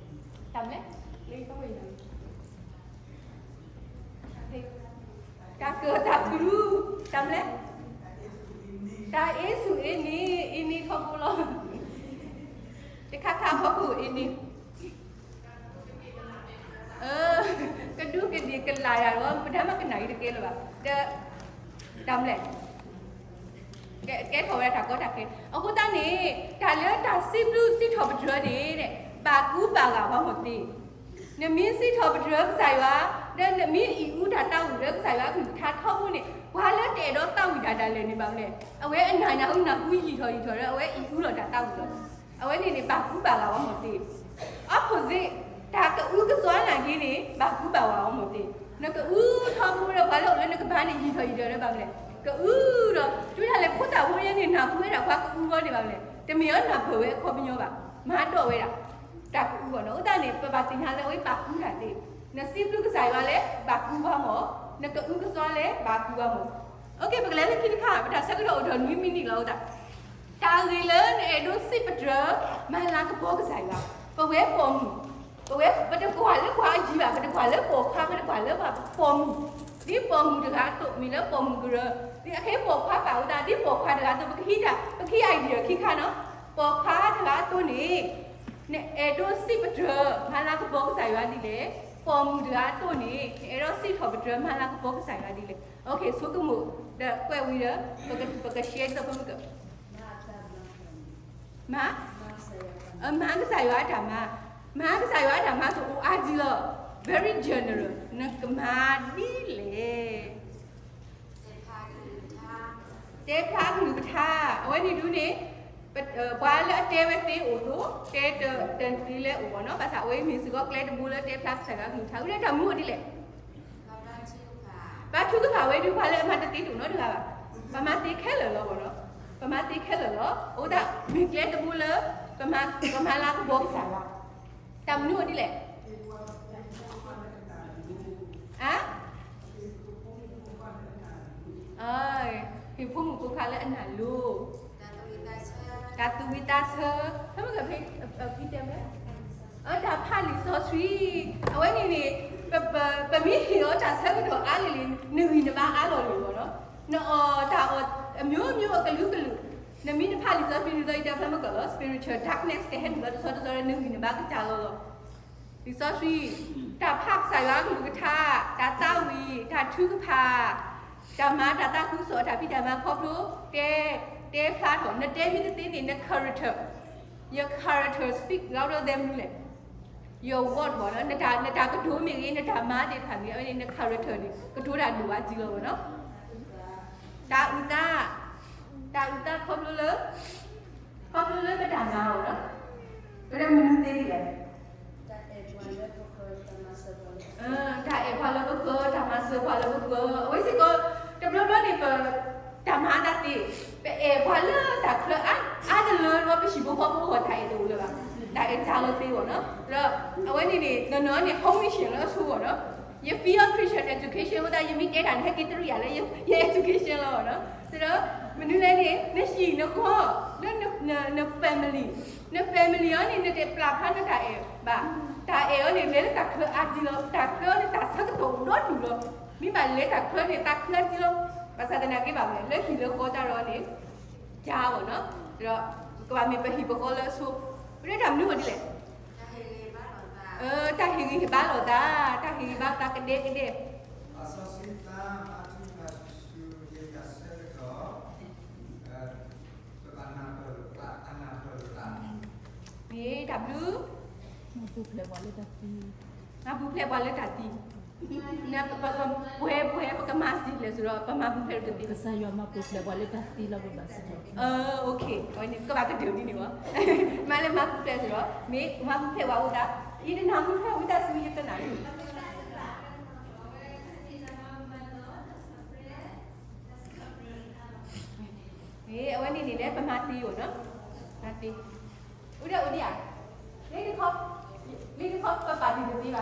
တၢ်မနုၤလဲၣ် တၢ်ကၢၢ်တၢ်ကရူၢ်, တၢ်မနုၤလဲၣ်, တၢ်အ့ဆူၣ်အ့န့ၣ်, အ့န့ၣ်ထီဘိလီၤ, တခါခါဖီခိၣ်အ့န့ၣ်, ကဒူးကဒ့ၣ်ကလာ်ယၤလီၤ, ပတၢ်မၤကနၣ်အံၤတကဲလၢၤဘၣ်, ဒီး, တၢ်မနုၤလဲၣ် ကဲထီၣ်ဝဲဒၣ်တၢ်ကီတၢ်ခဲ, အဃိသတးန့ၣ် တၢ်လၢတၢ်စံးဘျုးစံးထီၣ်ပတြၢၤန့ၣ် ဘၣ်ကူဘၣ်ဂာ်ပှၤမ့ၢ်သ့, နမ့ၢ်စံးထီၣ်ပတြၢၤကစၢ်ယွၤ, ဒီးနမ့ၢ်အံၣ်အူတၢ်သးဝံၣ်လၢကစၢ်ယွၤအကလုၢ်ကထါထီဘိန့ၣ် ပှၤလၢတအဲၣ်ဒိးသးဝံၣ်တၢ်ဒၣ်လဲာ်န့ၣ်ဘၣ်မနုၤလဲၣ်, အဝဲအနၢ်နၢ်ဟူနၢ်ဟူယံာ်ထီၣ်ယံာ်ထီၣ်ဒီး အဝဲအံၣ်အူလီၤတၢ်သးဝံၣ်လီၤ, အဝဲန့ၣ်န့ၣ် ဘၣ်ကူဘၣ်ဂာ်ပှၤမ့ၢ်သ့ opposite, တၢ်ကအုကစွါနာ်က့န့ၣ် ဘၣ်ကူဘၣ်ဂာ်အီၤမ့ၢ်သ့, နကအုထီဘိဒီးပှၤလၢအိၣ်လၢနကပၤန့ၣ် ယံာ်ထီၣ်ယံာ်ထီၣ်လၢဘၣ်မနုၤလဲၣ်, ကအုဒီး တုၤဒၣ်လဲာ်ဖိသၣ်ဖိညါန့ၣ် နၢ်ဟူဝဲဒၣ်ပှၤကအုဘီန့ၣ်ဘၣ်မနုၤလဲၣ်, တမ့ၢ်အီၤနၢ်ပၢၢ်ဝဲအခီပညီဘၣ်, မၤဒိးဝဲဒၣ် တၢ်ကအုဘီနီၤ, အဃိသတးန့ၣ် ပဘၣ်သ့ၣ်ညါလၢအဝဲဘၣ်ကူတၢ်သ့, နစံးဘျုးကစၢ်ယွၤလၢဘၣ်ကူဘၣ်မ့ၢ်, နကအုကစွါလၢဘၣ်ကူဘၣ်မ့ၢ်, ပကလဲၤလၢခံတခါ ပတၢ်ဆၢကတီၢ်အိၣ်ဒီးနွံမံးနံးလီၤအဃိသတး တၢ်ဂ့ၢ်လၢနအဲၣ်ဒိးစံးပတြၢၤ မၤလၤကပီၤကစၢ်ယွၤ, ပဝဲပိာ်မုၣ်, ပဝဲပတကွၢ်လၢပှၤအယံၤဘၣ်, ပတကွၢ်လၢပိာ်ခွါ, ပတကွၢ်လၢပှၤပိာ်မုၣ်, ဒ်ပိာ်မုၣ်တဂၤအသိး မ့ၢ်လၢပိာ်မုၣ်ကရၢ, ဒ်အခဲပိာ်ခွါဘၣ်အဃိသတး ဒ်ပိာ်ခွါတဂၤအသိး ပကဟံးတၢ်, ပကဟံး idea ခံခါနီၤ, ပိာ်ခွါတဂၤအသိးန့ၣ် နအဲၣ်ဒိးစံးပတြၢၤ မၤလၤကပီၤကစၢ်ယွၤဒ်လဲၣ်, ပိာ်မုၣ်တဂၤအသိးန့ၣ် နအဲၣ်ဒိးစံးထီၣ်ပတြၢၤ မၤလၤကပီၤကစၢ်ယွၤဒ်လဲၣ်, ဆိကမိၣ်, ဒီးကွဲးဝံၤဒီး, ပက, ပက share ဒ်သိးပမ့ၢ်က မၤ, မၤကစၢ်ယွၤအတၢ်မၤ, မၤကစၢ်ယွၤအတၢ်မၤ, မၤကစၢ်ယွၤအတၢ်မၤဆိအိၣ်အါဒံးလီၤ, very general, နကမၤဒ်လဲၣ်, တဲဖျါကလုၢ်ကထါ, အဝဲန့ၣ်ဒုးန့ၣ်, ပှၤလၢအတဲဝဲသ့အိၣ်အသိး, တဲတသ့လၢအိၣ်ဘၣ်နီၤ, ဘၣ်ဆၣ်အဝဲမ့ၢ်စ့ၢ်ကီးကျဲတဘိလၢတဲဖျါကစၢ်ယွၤကလုၢ်ကထါ, ဝံၤလၢတၢ်မူအိၣ်ဒ်လဲၣ် ဘါထုကဖၣ်ဝဲဒုး ပှၤလၢအမၤတသ့တအိၣ်နီတဂၤဘၣ်, ပမၤသ့ခဲလၢာ်လီၤဘၣ်နီၤ, ပမၤသ့ခဲလၢာ်လီၤ, အဃိသတး မ့ၢ်ကျဲတဘိလၢ, ပမၤလၤကပီၤကစၢ်ယွၤ, တၢ်မနုၤအိၣ်ဒ်လဲၣ်, အ, ဟ့ၣ်ဖိမုၣ်ဖိခွါလၢအနၢ်လိၤ, တၢ်သူၣ်ဝံၣ်သးဆၢ, ဖဲမ့ၢ်ကဖဲ, ဖဲတဲမ့ၢ် အတၢ်ဖးလံာ်စီဆှံ, အဝဲန့ၣ်န့ၣ်, ပ, ပ, ပမ့ၢ်ဟ့ၣ်အီၤတၢ်ဆၢကတီၢ်အါလံၤလံၤ, နဂံၢ်နဘါအါလီၤလံၤလီၤနီၤ, နအီၣ်တၢ်အီၣ်အမျိုးမျိုးအကလုာ်ကလုာ်, နမ့ၢ်တဖးလံာ်စီဆှံန့ၣ်ဒီး ယတဲဖဲမ့ၢ်ကလီၤ, spiritual darkness ကဟဲနုာ်လီၤတဆီတဆီဒီး နဂံၢ်နဘါကစၢ်လီၤလီၤ လံာ်စီဆှံ, တၢ်ဖးကစၢ်ယွၤအကလုၢ်ကထါ, တၢ်သးဝံၣ်, တၢ်ထုကဖၣ်, တၢ်မၤတၢ်သးခုကစီၣ် တၢ်ဖံးတၢ်မၤခီဖျိ, တဲ, တဲဖျါထီၣ်, နတဲမ့ၢ်တသ့န့ၣ် န character, your character speak louder than မနုၤလဲၣ်, your word ဘၣ်, နတၢ်, နတၢ်ကတိၤမ့ၢ်ဂ့ၤ, နတၢ်မၤသ့ၣ်တဖၣ်မ့ၢ်ဂ့ၤ, အဝဲန့ၣ် န character န့ၣ် ကတိၤတၢ်ဒိၣ်အါကံလီၤဘၣ်နီၤ. တၢ်အုၣ်သး, တၢ်အုၣ်သးခီဖျိလၢ ခီဖျိလၢပတၢ်မၤအီၤနီၤ, ပမနုၤသ့ဒ်လဲၣ်, တၢ်အဲၣ်ပှၤလၢပဃၢၤ, တၢ်မၤစၢၤပှၤလၢပဃၢၤ, အဝဲစ့ၢ်ကီး တဘျီဘျီန့ၣ် ပတၢ်မၤအသးသ့, ပအဲၣ်ပှၤလၢတၢ်ချၢအါတလၢဒီး ပဟံၣ်ဖိဃီဖိအဂီၢ် တၢ်အဲၣ်တအိၣ်လၢၤဘၣ်, တၢ်အဲၣ်စှၤလီၤသ့အဂီၢ်နီၤ. ဒီးအဝဲန့ၣ်န့ၣ် နီၢ်နီၢ်န့ၣ် ဟီၣ်မံၣ်ၡ့ၣ်လၢအဆိအဂီၢ်နီၤ. ယ free of Christian education အဃိသတး ယမ့ၢ်တဲတၢ်န့ၣ် ဟဲက့ၤတရံးယၤလၢယ education လီၤနီၤ. ဒီး မနုၤလဲၣ်န့ၣ် နဟံၣ်နဃီ လၢန family, န family အံၤန့ၣ် နတပျၢ်ဖျါနတၢ်အဲၣ်ဘၣ်. တၢ်အဲၣ်အံၤန့ၣ် လဲၤလၢတၢ်ချၢအါကံလီၤ, တၢ်ချၢအံၤန့ၣ် တၢ်ဆၢကတီၢ်အိၣ်ဒီဒူၣ်လီၤ. မ့ၢ်ဘၣ်လဲၤတၢ်ချၢန့ၣ် တၢ်ချၢအါကံလီၤ. ဘၣ်ဆၣ်သနာ်က့ဘၣ်လဲၣ် လၢဟံၣ်လၢဃီကဒီးန့ၣ် ကၢ်အဂီၢ်နီၤ. ဒီး ကဘၣ်မ့ၢ်ပဟံၣ်ပဃီလၢအဆိ, ပတဲတၢ်မနုၤအဂီၢ်ဒ်လဲၣ်, တၢ်ဟ့ၣ်ဂံၢ်ဟ့ၣ်ဘါလိာ်သး, တၢ်ဟ့ၣ်ဂံၢ်ဘါလိာ်သးကဒဲကဒဲ မ့ၢ်တၢ်ဘျုး, မၤပူၤဖျဲးပှၤလၢတၢ်သံ, ပှဲၤပှဲၤ ပကမၤစံးလဲၣ်ဆိုဒီး ပမၤပူၤဖျဲးတသ့, ကစၢ်ယွၤမၤပူၤဖျဲးပှၤလၢတၢ်သံလီၤ ပဘၣ်စံးထီၣ်, ကဘၣ်ကတၢၢ်ဒ်န့ၣ်ဘၣ်, မ့ၢ်လၢမၤပူၤဖျဲးဆိုဒီး မ့ၢ်မၤပူၤဖျဲးပှၤအိၣ်သး, ယတနၢ်ဟူထွဲဝံသးစူၤ ယတနၢ်ဟူ အဝဲန့ၣ်န့ၣ်လဲၣ် ပမၤသ့အီၤနီၤ, မၤသ့, အိၣ်ဒီးအိၣ်ဒံးဧါ, လၢတခီ, လၢတခီပပာ်တံၢ်တသ့ဘၣ်,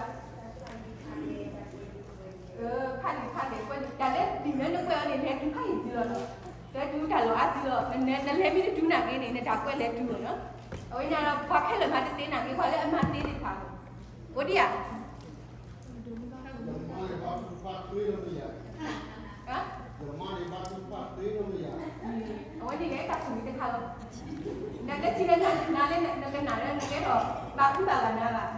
ဖးလံာ်ဖးလဲၢ်ကွဲးန့ၣ် တၢ်လၢလံာ်လၢနကွဲးအီၤန့ၣ် လဲၤတုၤဖးယံာ်ကံလီၤနီၤ, လဲၤတုၤတၢ်လီၢ်အါကံလီၤ, နလဲၤမ့ၢ်တတုၤနာ်က့န့ၣ် နတၢ်ကွဲးလဲၤတုၤလီၤနီၤ, အဝဲန့ၣ်ဒီး ပှၤခဲလၢာ်မၤတသ့နာ်က့ ပှၤလၢအမၤသ့သ့ၣ်တဖၣ်, အိၣ်ဒံးဧါ အဝဲန့ၣ်လဲၣ် တၢ်ဆိၣ်ဂ့ၤတခါလီၤ. နကထံၣ်လၢနၤလၢနကနၣ်လၢနကဲထီၣ် ဘၣ်ဃုဘၣ်ဂၤနၤဘၣ်.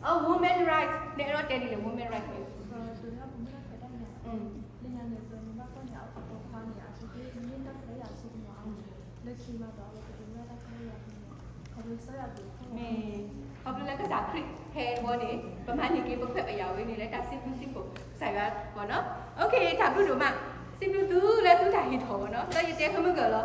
အ women right နအဲၣ်ဒိးတဲဒ်လဲၣ် women right န့ၣ် မ့ၢ်ခီဖျိလၢကစၢ်ခရံာ်ဟဲဝဲန့ၣ် ပမၤန့ၢ်က့ၤ ပခွဲးပယာ်ဝဲန့ၣ် လၢတၢ်စံးဘျုးစံးဖှိၣ်ကစၢ်ယွၤဝဲန့ၣ် လၢတၢ်စံးဘျုးစံးဖှိၣ်ကစၢ်ယွၤအဂီၢ်နီၤ. တၢ်ဘျုးဒိၣ်မး, စံးဘျုးသုလၢသုတၢ်ဟ့ၣ်ထီၣ်အဂီၢ်နီၤ. လၢယတဲဖဲမုၢ်ဂီၤလီၤ,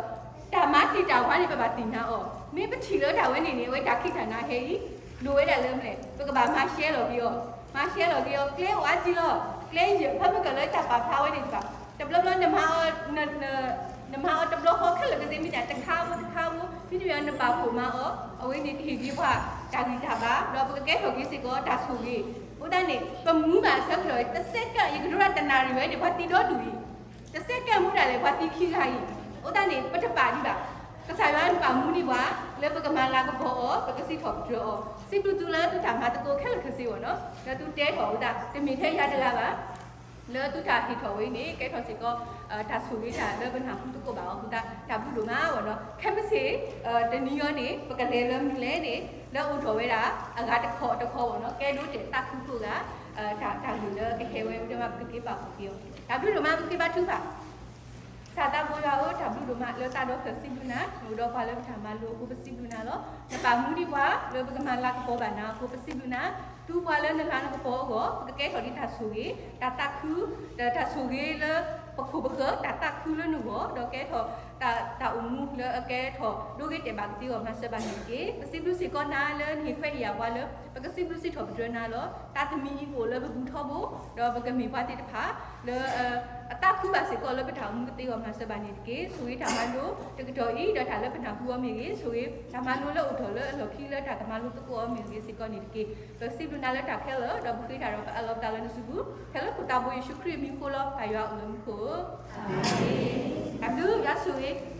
တၢ်မၤတံာ်တာ်ဝဲန့ၣ် ပဘၣ်သ့ၣ်ညါအီၤ, မ့ၢ်ပထံၣ်လၢတၢ်ဝဲန့ၣ်န့ၣ် အဝဲတၢ်ခံးတၢ်နၤဟဲအံၤ ဒိၣ်ဝဲဒၣ်လၢမနုၤလဲၣ်, ပကဘၣ်မၤရှဲလီၤက့ၤအီၤ, မၤရှဲလီၤက့ၤအီၤ ကျဲအိၣ်အါကံလီၤ. ကျဲယဲၢ် ဖဲမုၢ်ဂီၤလၢတၢ်ပာ်ဖျါဝဲန့ၣ်တဖၣ်, တဘျီဘျီနမၤအီၤ နမၤအီၤတဘျီဃီခဲလၢာ်ကသ့ မ့ၢ်တၢ်တခါဖိတခါဖိ မ့တမ့ၢ်နပာ်ဖှိၣ်မၤအီၤ, အဝဲန့ၣ်ကဟ့ၣ်က့ၤပှၤတၢ်ဂံၢ်တၢ်ဘါ ဒီးပကကဲထီၣ်က့ၤစ့ၢ်ကီးတၢ်ဆိၣ်ဂ့ၤ. အဃိသတးန့ၣ် ပမူဘၣ်အဆၢကတီၢ် တစဲးကၢၣ် ယကဒိရၣ်တနၣ်ရံၣ်ဝဲန့ၣ် ပှၤသံဒီဒူၣ်အံၤ, တစဲးကၢၣ်မူဒၣ်လဲာ် ပှၤသံခံဂၤအံၤ. အဃိသတးန့ၣ် ပတပာ်ဒံးဘၣ်. ကစၢ်ယွၤပာ်မူန့ၢ်ပှၤ လၢပကမၤလၤကပီၤအီၤ ပကစံးထီၣ်ပတြၢၤအီၤ. စံးဘျုးသုလၢသုတၢ်မၤသကိးခဲလၢာ်ခဲဆ့အဂီၢ်နီၤ. လၢသုတဲထီၣ်အဃိသတး တမ့ၢ်ထဲယၤတဂၤဘၣ် လၢသုတၢ်ဟ့ၣ်ထီၣ်ဝဲန့ၣ် ကဲထီၣ်စ့ၢ်ကီး တၢ်ဆိၣ်ဂ့ၤတၢ်လၢပနၢ်ဟူသကိးဘၣ်အီၤအဃိသတး တၢ်ဘျုးဒိၣ်မးအဂီၢ်နီၤ. ခဲမုၢ်ဆ့ၣ် တနံၤအံၤန့ၣ် ပကလဲၤလၢမနုၤလဲၣ်န့ၣ် လၢအိၣ်ထီၣ်ဝဲဒၣ် အဂၤတခီတခီအဂီၢ်နီၤ. ကဲဒိးတဲာ်သးခုကိးဂၤ တၢ်ဂ့ၢ်လၢကဟဲဝဲ မ့တမ့ၢ်ပကက့ၤပာ်ဖှိၣ်က့ၤအီၤ. တၢ်ဘျုးဒိၣ်မး ပက့ၤဘါထုကဖၣ် ကစၢ်သးဘိယွၤဧၢ, တၢ်ဘျုးဒိၣ်မးလၢသးဒီဖျၢၣ် စံးဘျုးနၤ, နအိၣ်ဒီးပှၤလၢပတၢ်မၤလိအဃိ ပစံးဘျုးနၤလီၤ. နပာ်မူန့ၢ်ပှၤလၢပကမၤလၤကပီၤဘၣ်နၤအဃိ ပစံးဘျုးနၤ. သူပှၤလၢနလၤနကပီၤအဂီၢ် ပကကဲထီၣ်ဒ်တၢ်ဆိၣ်ဂ့ၤ, တၢ်သးခု, တၢ်ဆိၣ်ဂ့ၤလၢပခိၣ်ပဃၢၤ, တၢ်သးခုလၢနဂီၢ်, ဒီးကဲထီၣ် တၢ်အိၣ်မူလၢအကဲထီၣ် ဒိဂ့ၤတဲာ်ဘၣ်ကသ့အဂီၢ် မၤစၢၤဘၣ်န့ၣ်တက့ၢ်. ပစံးဘျုးစ့ၢ်ကီးနၤလၢနဟ့ၣ်ခွဲးဟ့ၣ်ယာ်ပှၤလၢ ပကစံးဘျုးစံးထီၣ်ပတြၢၤနၤလီၤ. တၢ်သမံသမိးအိၣ်လၢပပူၤထီဘိ, ဒီးပကမ့ၢ်ပှၤသ့ၣ်တဖၣ် လၢ အသးခုဘၣ်စ့ၢ်ကီးလၢပတၢ်အိၣ်မူကသ့အဂီၢ် မၤစၢၤဘၣ်န့ၣ်တက့ၢ်. ဆိၣ်ဂ့ၤတၢ်မၤလိတကတီၢ်အံၤ ဒီးတၢ်လၢပနၢ်ဟူအီၤမ့ၢ်ဂ့ၤ, ဆိၣ်ဂ့ၤတၢ်မၤလိလၢအိၣ်ထီၣ်လၢအလီၢ်ခံလၢတၢ်ကမၤလိသကိးအီၤမ့ၢ်ဂ့ၤစ့ၢ်ကီးန့ၣ်တက့ၢ်. ပစံးဘျုးနၤလၢတၢ်ခဲလၢာ်, ဒီးပဃ့တၢ်ဒီးပအးလီၤပသးလၢနစုပူၤ, ဖဲလၢခိၣ်သးဘိယ့ၣ်ၡူးခရံာ်အမံၤအဃိလီၤ. ပၢ်ယွၤအိၣ်လၢမူခိၣ်ဧၢ, အၤမ့ၣ်. တၢ်ဘျုး, ယွၤဆိၣ်ဂ့ၤ.